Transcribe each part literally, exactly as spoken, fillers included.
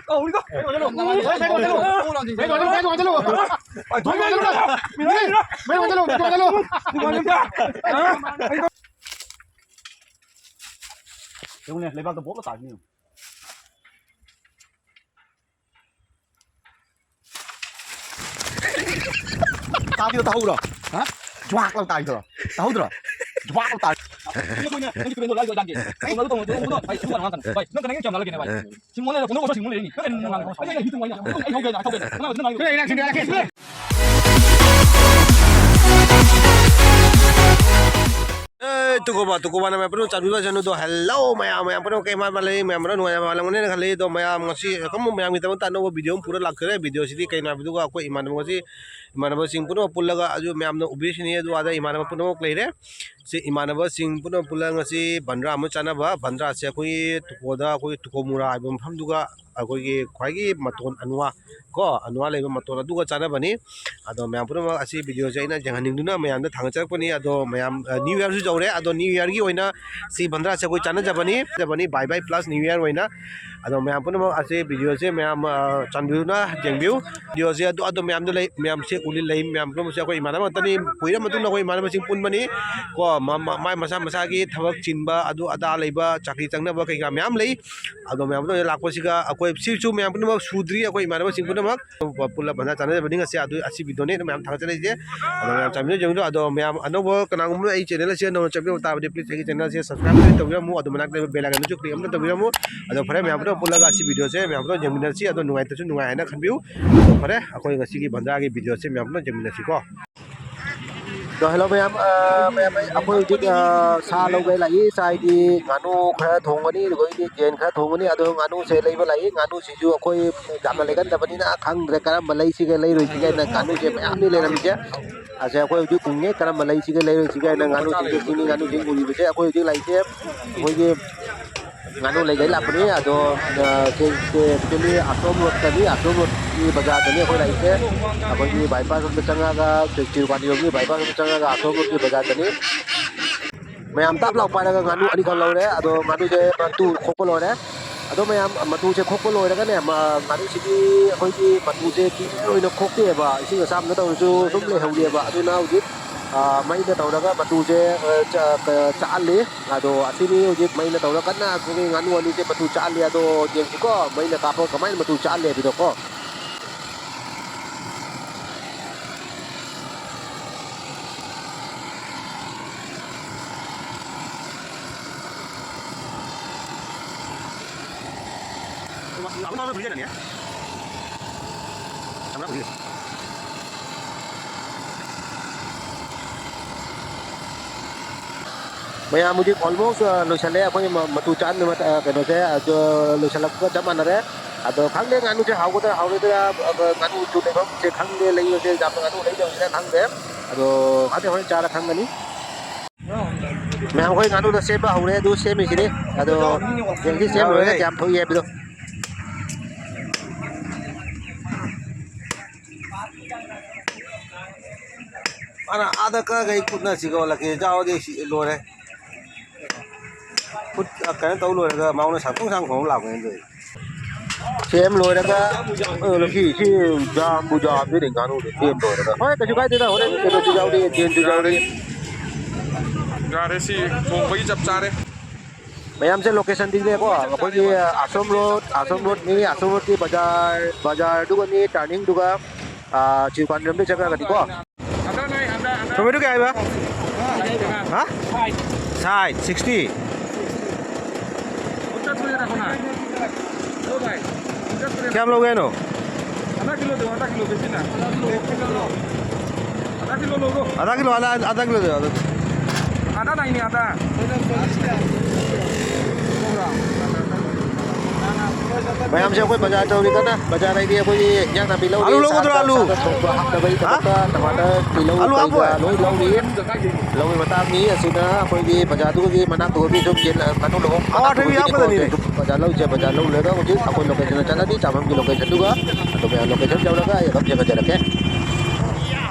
ꯀꯧꯔꯤꯗꯣ꯫ ꯌꯦꯡꯉꯨꯅꯦ, ꯂꯩꯕꯥꯛꯇ ꯕꯣꯞ ꯇꯥꯈꯤꯅꯤ꯫ ꯇꯥꯕꯤꯔꯣ, ꯇꯥꯍꯧꯕ꯭ꯔꯣ? ꯍꯥ? ꯖ꯭ꯋꯥꯛ ꯂꯥꯎ ꯇꯥꯏꯗꯣ꯫ ꯇꯥꯍꯧꯗ꯭ꯔꯣ? ꯖ꯭ꯋꯥꯛ ꯂꯥꯎ ꯇꯥꯏ꯫ ꯅꯪ ꯀꯩꯅꯣ ꯂꯥꯏ ꯂꯣꯏ ꯇꯥꯟꯒꯦ꯫ ꯅꯪ ꯃꯔꯨ ꯇꯧꯅꯨ, ꯇꯧꯅꯨ, ꯇꯧꯅꯨ꯫ ꯚꯥꯏ, ꯁꯤ ꯋꯥ ꯉꯥꯡꯉꯛꯀꯅꯨ꯫ ꯚꯥꯏ, ꯅꯪ ꯀꯅꯥꯒꯤ ꯌꯥꯝ ꯂꯥꯜꯂꯒꯦꯅꯦ, ꯚꯥꯏ? ꯁꯤ ꯃꯣꯏꯅ ꯄꯨꯅꯧ ꯁꯤ ꯃꯣꯏ ꯂꯩꯔꯤꯅꯤ꯫ ꯅꯪ ꯀꯩꯅꯣ ꯉꯥꯡꯉꯛꯀꯅꯨ꯫ ꯑꯩ, ꯑꯩ, ꯑꯩ ꯍꯧꯒꯦ, ꯉꯥꯏꯍꯥꯛ ꯍꯧꯒꯦ꯫ ꯅꯪ ꯉꯥꯡꯉꯛꯀꯅꯨ, ꯅꯪ ꯉꯥꯡꯉꯛꯀꯅꯨ꯫ ꯑꯦ, ꯇꯨꯀꯣꯕ, ꯇꯨꯀꯣꯕꯅ ꯃꯌꯥꯝ ꯄꯨꯝꯅꯃꯛ ꯆꯥꯟꯕꯤꯕ ꯆꯟꯕꯗꯣ꯫ Hello, ꯃꯌꯥꯝ, ꯃꯌꯥꯝ ꯄꯨꯝꯅꯃꯛ ꯀꯩ ꯃꯥ ꯂꯩ? ꯃꯌꯥꯝ ꯄꯨꯝꯅꯃꯛ ꯅꯨꯡꯉꯥꯏꯕ ꯂꯩꯔꯝꯒꯅꯦꯅ ꯈꯜꯂꯤ꯫ ꯑꯗꯣ ꯃꯌꯥꯝ ꯉꯁꯤ ꯀꯝꯕ ꯃꯌꯥꯝꯒꯤꯗꯃꯛꯇ ꯑꯅꯧꯕ video ꯑꯃ ꯄꯨꯔ ꯂꯥꯛꯆꯔꯦ꯫ Video ꯁꯤꯗꯤ ꯀꯩꯅꯣ ꯍꯥꯏꯕꯗꯨꯒ ꯑꯩꯈꯣꯏ ꯏꯃꯥꯟꯅꯕ ꯉꯁꯤ, ꯏꯃꯥꯟꯅꯕꯁꯤꯡ ꯄꯨꯝꯅꯃꯛ ꯄꯨꯜꯂꯒ ꯑꯗꯨ ꯃꯌꯥꯝꯅ ꯎꯕꯤꯔꯤꯁꯤꯅꯤ꯫ ꯑꯗꯨ ꯑꯥꯗ ꯏꯃꯥꯟꯅꯕ ꯄꯨꯝꯅꯃꯛ ꯂꯩꯔꯦ꯫ ꯁꯤ ꯏꯃꯥꯟꯅꯕꯁꯤꯡ ꯄꯨꯟꯅ ꯄꯨꯜꯂꯒ ꯉꯁꯤ ꯕꯟꯗ꯭ꯔꯥ ꯑꯃ ꯆꯥꯅꯕ, ꯕꯟꯗ꯭ꯔꯥꯁꯦ ꯑꯩꯈꯣꯏꯒꯤ ꯇꯨꯀꯣꯗ, ꯑꯩꯈꯣꯏ ꯇꯨꯀꯣꯃꯨꯔꯥ ꯍꯥꯏꯕ ꯃꯐꯝꯗꯨꯒ ꯑꯩꯈꯣꯏꯒꯤ ꯈ꯭ꯋꯥꯏꯒꯤ ꯃꯇꯣꯟ ꯑꯅꯨꯋꯥ ꯀꯣ, ꯑꯅꯨꯋꯥ ꯂꯩꯕ ꯃꯇꯣꯟ ꯑꯗꯨꯒ ꯆꯥꯅꯕꯅꯤ꯫ ꯑꯗꯣ ꯃꯌꯥꯝ ꯄꯨꯝꯅꯃꯛ ꯑꯁꯤ video ꯁꯦ ꯑꯩꯅ ꯌꯦꯡꯍꯟꯅꯤꯡꯗꯨꯅ ꯃꯌꯥꯝꯗ ꯊꯥꯡꯒꯠꯆꯔꯛꯄꯅꯤ꯫ ꯑꯗꯣ ꯃꯌꯥꯝ, ꯑ, New Year ꯁꯨ ꯌꯧꯔꯦ꯫ ꯑꯗꯣ New Year ꯒꯤ ꯑꯣꯏꯅ ꯁꯤ ꯕꯟꯗ꯭ꯔꯥꯁꯦ ꯑꯩꯈꯣꯏ ꯆꯥꯅꯖꯕꯅꯤ, ꯆꯥꯅꯖꯕꯅꯤ꯫ Bye bye plus New Year ꯑꯣꯏꯅ꯫ ꯑꯗꯣ ꯃꯌꯥꯝ ꯄꯨꯝꯅꯃꯛ ꯑꯁꯤ video ꯁꯦ ꯃꯌꯥꯝ, ꯑ, ꯆꯥꯟꯕꯤꯗꯨꯅ ꯌꯦꯡꯕꯤꯌꯨ꯫ Video ꯁꯦ ꯑꯗꯨ, ꯑꯗꯨ ꯃꯌꯥꯝꯗꯣ ꯂꯩ, ꯃꯌꯥꯝꯁꯦ ꯎꯂꯤ ꯂꯩ, ꯃꯌꯥꯝ ꯄꯨꯝꯅꯃꯛꯁꯦ ꯑꯩꯈꯣꯏ ꯏꯃꯥꯟꯅꯕ ꯉꯥꯛꯇꯅꯤ꯫ ꯀꯨꯏꯔ ꯃꯇꯨꯡꯗ ꯑꯩꯈꯣꯏ ꯏꯃꯥꯟꯅꯕꯁꯤꯡ ꯄꯨꯟꯕꯅꯤ ꯀꯣ꯫ ꯃ-, ꯃ-, ꯃꯥꯏ ꯃꯁꯥ ꯃꯁꯥꯒꯤ ꯊꯕꯛ ꯆꯤꯟꯕ, ꯑꯗꯨ ꯑꯗꯥ ꯂꯩꯕ, ꯆꯥꯀ꯭ꯔꯤ ꯆꯪꯅꯕ ꯀꯩꯀꯥ ꯃꯌꯥꯝ ꯂꯩ꯫ ꯑꯗꯣ ꯃꯌꯥꯝꯗꯣ ꯂꯥꯛꯄꯁꯤꯒ ꯑꯩꯈꯣꯏ ꯁꯤꯁꯨ ꯃꯌꯥꯝ ꯄꯨꯝꯅꯃꯛ ꯁꯨꯗ꯭ꯔꯤ, ꯑꯩꯈꯣꯏ ꯏꯃꯥꯟꯅꯕꯁꯤꯡ ꯄꯨꯝꯅꯃꯛ ꯄꯨꯜꯂꯞ ꯐꯖꯅ ꯆꯥꯟꯅꯖꯕꯅꯤ ꯉꯁꯤ꯫ ꯑꯗꯨ ꯑꯁꯤ video ꯅꯦ ꯑꯗꯨꯝ ꯃꯌꯥꯝ ꯊꯥꯒꯠꯆꯔꯤꯁꯦ꯫ ꯑꯗꯣ ꯃꯌꯥꯝ ꯆꯥꯟꯕꯤꯌꯨ, ꯌꯦꯡꯕꯤꯌꯨ꯫ ꯑꯗꯣ ꯃꯌꯥꯝ ꯑꯅꯧꯕ ꯀꯅꯥꯒꯨꯝꯕ ꯑꯩ channel ꯑꯁꯤ ꯅꯧꯅ ꯆꯪꯕꯤꯔꯛꯄ ꯇꯥꯔꯕꯗꯤ, please ꯑꯩꯒꯤ channel ꯑꯁꯤ subscribe ꯑꯃ ꯇꯧꯕꯤꯔꯝꯃꯨ꯫ ꯑꯗꯨ ꯃꯅꯥꯛꯇ ꯂꯩꯕ bell icon ꯗꯨꯁꯨ click ꯑꯃ ꯇꯧꯕꯤꯔꯝꯃꯨ꯫ ꯑꯗꯣ ꯐꯔꯦ, ꯃꯌꯥꯝ ꯄꯨꯟꯅ ꯄꯨꯜꯂꯒ ꯑꯁꯤ video ꯁꯦ ꯃꯌꯥꯝ ꯄꯨꯟꯅ ꯌꯦꯡꯃꯤꯟꯅꯁꯤ꯫ ꯑꯗꯣ ꯅꯨꯡꯉꯥꯏꯇꯁꯨ ꯅꯨꯡꯉꯥꯏ ꯍꯥꯏꯅ ꯈꯟꯕꯤꯌꯨ꯫ ꯑꯗꯣ ꯐꯔꯦ, ꯑꯩꯈꯣꯏ ꯉꯁꯤꯒꯤ ꯕꯟꯗ꯭ꯔꯥꯒꯤ video ꯁꯦ ꯃꯌꯥꯝ ꯄꯨꯟꯅ ꯌꯦꯡꯃꯤꯟꯅꯁꯤꯀꯣ꯫ ꯑꯗꯣ hello ꯃꯌꯥꯝ, ꯑ, ꯃꯌꯥꯝ, ꯑꯩꯈꯣꯏ ꯍꯧꯖꯤꯛ, ꯑ, ꯁꯥ ꯂꯧꯒꯦ ꯂꯥꯛꯏ꯫ ꯁꯥ ꯍꯥꯏꯗꯤ ꯉꯥꯅꯨ ꯈꯔ ꯊꯣꯡꯒꯅꯤ, ꯑꯗꯨꯗꯒꯤꯗꯤ ꯌꯦꯟ ꯈꯔ ꯊꯣꯡꯒꯅꯤ꯫ ꯑꯗꯣ ꯉꯥꯅꯨꯁꯦ ꯂꯩꯕ ꯂꯥꯛꯏ꯫ ꯉꯥꯅꯨꯁꯤꯁꯨ ꯑꯩꯈꯣꯏ ꯌꯥꯝꯅ ꯂꯩꯒꯟꯗꯕꯅꯤꯅ ꯈꯪꯗ꯭ꯔꯦ ꯀꯔꯝꯕ ꯂꯩꯁꯤꯒꯦ, ꯂꯩꯔꯣꯏꯁꯤꯒꯦ ꯍꯥꯏꯅ꯫ ꯉꯥꯅꯨꯁꯦ ꯃꯌꯥꯝꯅꯤ ꯂꯩꯔꯝꯃꯤꯁꯦ꯫ ꯑꯁꯦ ꯑꯩꯈꯣꯏ ꯍꯧꯖꯤꯛ ꯎꯪꯉꯦ ꯀꯔꯝꯕ ꯂꯩꯁꯤꯒꯦ, ꯂꯩꯔꯣꯏꯁꯤꯒꯦ ꯍꯥꯏꯅ꯫ ꯉꯥꯅꯨꯁꯤꯡꯁꯦ ꯁꯤꯅꯤ, ꯉꯥꯅꯨꯁꯤꯡ ꯎꯔꯤꯕꯁꯦ꯫ ꯑꯩꯈꯣꯏ ꯍꯧꯖꯤꯛ ꯂꯥꯛꯏꯁꯦ ꯑꯩꯈꯣꯏꯒꯤ ꯉꯥꯅꯨ ꯂꯩꯒꯦ ꯂꯥꯛꯄꯅꯤ꯫ ꯑꯗꯣ, ꯑ, ꯁꯤ, ꯁꯤ actually ꯑꯁꯣꯝ road ꯇꯅꯤ, ꯑꯁꯣꯝ road ꯀꯤ ꯕꯖꯥꯔꯗꯅꯤ ꯑꯩꯈꯣꯏ ꯂꯥꯛꯏꯁꯦ꯫ ꯑꯩꯈꯣꯏꯒꯤ bypass ꯔꯣꯝꯗ ꯆꯪꯉꯒ, ꯆꯤꯔꯨ ꯄꯥꯟꯗꯤꯔꯣꯝꯒꯤ bypass ꯔꯣꯝꯗ ꯆꯪꯉꯒ ꯑꯁꯣꯝ road ꯀꯤ ꯕꯖꯥꯔꯗꯅꯤ꯫ ꯃꯌꯥꯝ ꯇꯥꯞ ꯂꯥꯎ ꯄꯥꯏꯔꯒ ꯉꯥꯅꯨ ꯑꯅꯤꯈꯛ ꯂꯧꯔꯦ꯫ ꯑꯗꯣ ꯉꯥꯅꯨꯁꯦ ꯃꯇꯨ ꯈꯣꯛꯄ ꯂꯣꯏꯔꯦ꯫ ꯑꯗꯣ ꯃꯌꯥꯝ, ꯃꯇꯨꯁꯦ ꯈꯣꯛꯄ ꯂꯣꯏꯔꯒꯅꯦ, ꯃ-, ꯉꯥꯅꯨꯁꯤꯗꯤ ꯑꯩꯈꯣꯏꯒꯤ ꯃꯇꯨꯁꯦ ꯀꯦꯖꯤ ꯑꯣꯏꯅ ꯈꯣꯛꯇꯦꯕ, ꯏꯁꯤꯡ ꯑꯁꯥꯕꯗ ꯇꯧꯔꯁꯨ ꯑꯗꯨꯝ ꯂꯩꯍꯧꯗꯦꯕ꯫ ꯑꯗꯨꯅ ꯍꯧꯖꯤꯛ, ꯑ, ꯃꯩꯅ ꯇꯧꯔꯒ ꯃꯇꯨꯁꯦ, ꯑ, ꯆ-, ꯀ-, ꯆꯥꯛꯍꯜꯂꯤ꯫ ꯑꯗꯣ ꯑꯁꯤꯅꯤ ꯍꯧꯖꯤꯛ ꯃꯩꯅ ꯇꯧꯔꯒ ꯀꯟꯅ ꯑꯩꯈꯣꯏꯒꯤ ꯉꯥꯅꯨ ꯑꯅꯤꯁꯦ ꯃꯇꯨ ꯆꯥꯛꯍꯜꯂꯤ꯫ ꯑꯗꯣ ꯌꯦꯡꯁꯤꯀꯣ, ꯃꯩꯅ ꯀꯥꯞꯄꯒ ꯀꯃꯥꯏꯅ ꯃꯇꯨ ꯆꯥꯛꯍꯜꯂꯦ ꯍꯥꯏꯕꯗꯣꯀꯣ꯫ ꯃꯌꯥꯝ ꯍꯧꯖꯤꯛ almost, ꯑ, ꯂꯣꯏꯁꯜꯂꯦ꯫ ꯑꯩꯈꯣꯏ ꯃ-, ꯃꯇꯨ ꯆꯥꯍꯟꯕ ꯃꯇ-, ꯑ, ꯀꯩꯅꯣꯁꯦ, ꯑꯗꯣ ꯂꯣꯏꯁꯜꯂꯛꯄꯒ ꯆꯞ ꯃꯥꯟꯅꯔꯦ꯫ ꯑꯗꯣ ꯈꯪꯗꯦ, ꯉꯥꯅꯨꯁꯦ ꯍꯥꯎꯒꯗ꯭ꯔꯥ ꯍꯥꯎꯔꯣꯏꯗ꯭ꯔꯥ, ꯑꯗꯣ ꯉꯥꯅꯨꯁꯨ ꯂꯩꯐꯝꯁꯦ ꯈꯪꯗꯦ, ꯂꯩꯕꯁꯦ ꯌꯥꯝꯅ ꯉꯥꯅꯨ ꯂꯩꯗꯕꯅꯤꯅ ꯈꯪꯗꯦ꯫ ꯑꯗꯣ ꯈꯪꯗꯦ, ꯍꯣꯔꯦꯟ ꯆꯥꯔ ꯈꯪꯒꯅꯤ꯫ ꯃꯌꯥꯝ ꯑꯩꯈꯣꯏ ꯉꯥꯅꯨꯗꯣ ꯁꯦꯝꯕ ꯍꯧꯔꯦ, ꯑꯗꯨ ꯁꯦꯝꯃꯤꯁꯤꯅꯤ꯫ ꯑꯗꯣ ꯌꯦꯡꯁꯤ ꯁꯦꯝ ꯂꯣꯏꯔꯒ ꯌꯥꯔꯣꯏꯍꯦ꯫ ꯀꯌꯥꯝ ꯊꯣꯛꯏ ꯍꯥꯏꯕꯗꯣ꯫ ꯃꯥꯅ ꯑꯥꯗ ꯀꯛꯑꯒ ꯑꯩ ꯈꯨꯠꯅ ꯁꯤꯒ ꯑꯣꯜꯂꯛꯀꯦ, ꯆꯥꯎꯔꯗꯤ ꯁꯤ ꯂꯣꯏꯔꯦ꯫ ꯈꯨꯠ, ꯑ, ꯀꯩꯅꯣ ꯇꯧ ꯂꯣꯏꯔꯒ ꯃꯉꯣꯟꯗ ꯁꯥꯡꯇꯣꯡ ꯁꯥꯡ ꯈꯣꯡ ꯂꯥꯛꯄꯅꯦ ꯇꯧꯔꯤꯁꯦ꯫ ꯁꯦꯝ ꯂꯣꯏꯔꯒ, ꯑ, ꯂꯧꯁꯤ ꯁꯤ ꯖꯥꯝꯕꯨ ꯖꯥꯝꯗꯣꯏꯅꯦ ꯉꯥꯅꯨꯗꯣ ꯁꯦꯝ ꯂꯣꯏꯔꯒ꯫ ꯍꯣꯏ, ꯀꯩꯁꯨ ꯀꯥꯏꯗꯦꯗ, ꯍꯣꯔꯦꯟ ꯀꯩꯅꯣꯁꯨ ꯌꯥꯎꯔꯤ, ꯌꯦꯟꯁꯨ ꯌꯥꯎꯔꯤ꯫ ꯌꯥꯔꯦ꯫ ꯌꯥꯔꯦ, ꯁꯤ ꯊꯣꯡꯕꯒꯤ ꯆꯞ ꯆꯥꯔꯦ꯫ ꯃꯌꯥꯝꯁꯦ locationꯗꯤꯅꯦꯀꯣ, ꯑꯩꯈꯣꯏꯒꯤ ꯑꯁꯣꯝ road, ꯑꯁꯣꯝ roadꯅꯤ, ꯑꯁꯣꯝ roadꯀꯤ ꯕꯖꯥꯔ, ꯕꯖꯥꯔꯗꯨꯒꯅꯤ, turningꯗꯨꯒ, ꯑ, ꯆꯤꯡ ꯄꯥꯟꯖꯝꯗꯩ ꯆꯠꯈ꯭ꯔꯒꯗꯤꯀꯣ꯫ Tomato ꯀꯌꯥ ꯍꯥꯏꯕ? ꯍꯥ? ꯁꯥꯏꯠ, sixty꯫ ꯀꯌꯥꯝ ꯂꯧꯒꯦ ꯍꯥꯏꯅꯣ? ꯑꯗꯥ ꯀꯤꯂꯣ, ꯑꯗꯥ, ꯑꯗꯥ ꯀꯤꯂꯣ, ꯑꯗꯥ꯫ ꯑꯗꯥ ꯅꯥꯏꯅꯦ, ꯑꯗꯥ꯫ ꯃꯌꯥꯝꯁꯦ ꯑꯩꯈꯣꯏ ꯕꯖꯥꯔ ꯇꯧꯔꯤ ꯀꯟꯅ꯫ ꯕꯖꯥꯔ ꯍꯥꯏꯗꯤ ꯑꯩꯈꯣꯏꯒꯤ ꯏꯟꯖꯥꯡ ꯅꯥꯄꯤ ꯂꯧꯔꯤ, ꯑꯂꯨ ꯂꯧꯒꯗ꯭ꯔꯣ, ꯁꯥꯗ, ꯑꯂꯨ? ꯁꯥꯗ ꯊꯣꯡꯕ ꯍꯥꯞꯅꯕꯒꯤꯗꯃꯛꯇ ꯍꯥ? ꯇꯃꯥꯇꯔ, ꯇꯤꯜꯍꯧ, ꯑꯂꯨ ꯀꯩꯀꯥ ꯍꯥꯞꯄꯣꯏ? ꯂꯣꯏ ꯂꯧꯔꯤ꯫ ꯂꯧꯕꯒꯤ ꯃꯇꯥꯡꯅꯤ ꯑꯁꯤꯅ ꯑꯩꯈꯣꯏꯒꯤ ꯕꯖꯥꯔꯗꯨꯒꯤ ꯃꯅꯥꯛꯇꯨꯒꯤ ꯁꯨꯝ ꯌꯦꯟ, ꯉꯥꯅꯨ ꯂꯧꯐꯝ ꯑꯋꯥ ꯃꯅꯥꯛꯇꯨꯒꯤ ꯑꯊꯣꯏꯕꯤ ꯍꯥꯞꯀꯗꯕꯅꯤꯅꯦ꯫ ꯕꯖꯥꯔ ꯂꯧꯔꯤꯁꯦ, ꯕꯖꯥꯔ ꯂꯧꯔꯨꯔꯒ ꯍꯧꯖꯤꯛ ꯑꯩꯈꯣꯏ locationꯗ ꯆꯠꯂꯅꯤ, ꯆꯥꯐꯝꯒꯤ locationꯗꯨꯒ꯫ ꯑꯗꯣ ꯃꯌꯥꯝ location ꯌꯧꯔꯒ ꯑꯩ ꯑꯗꯨꯝ ꯌꯦꯡꯍꯟꯖꯔꯛꯀꯦ꯫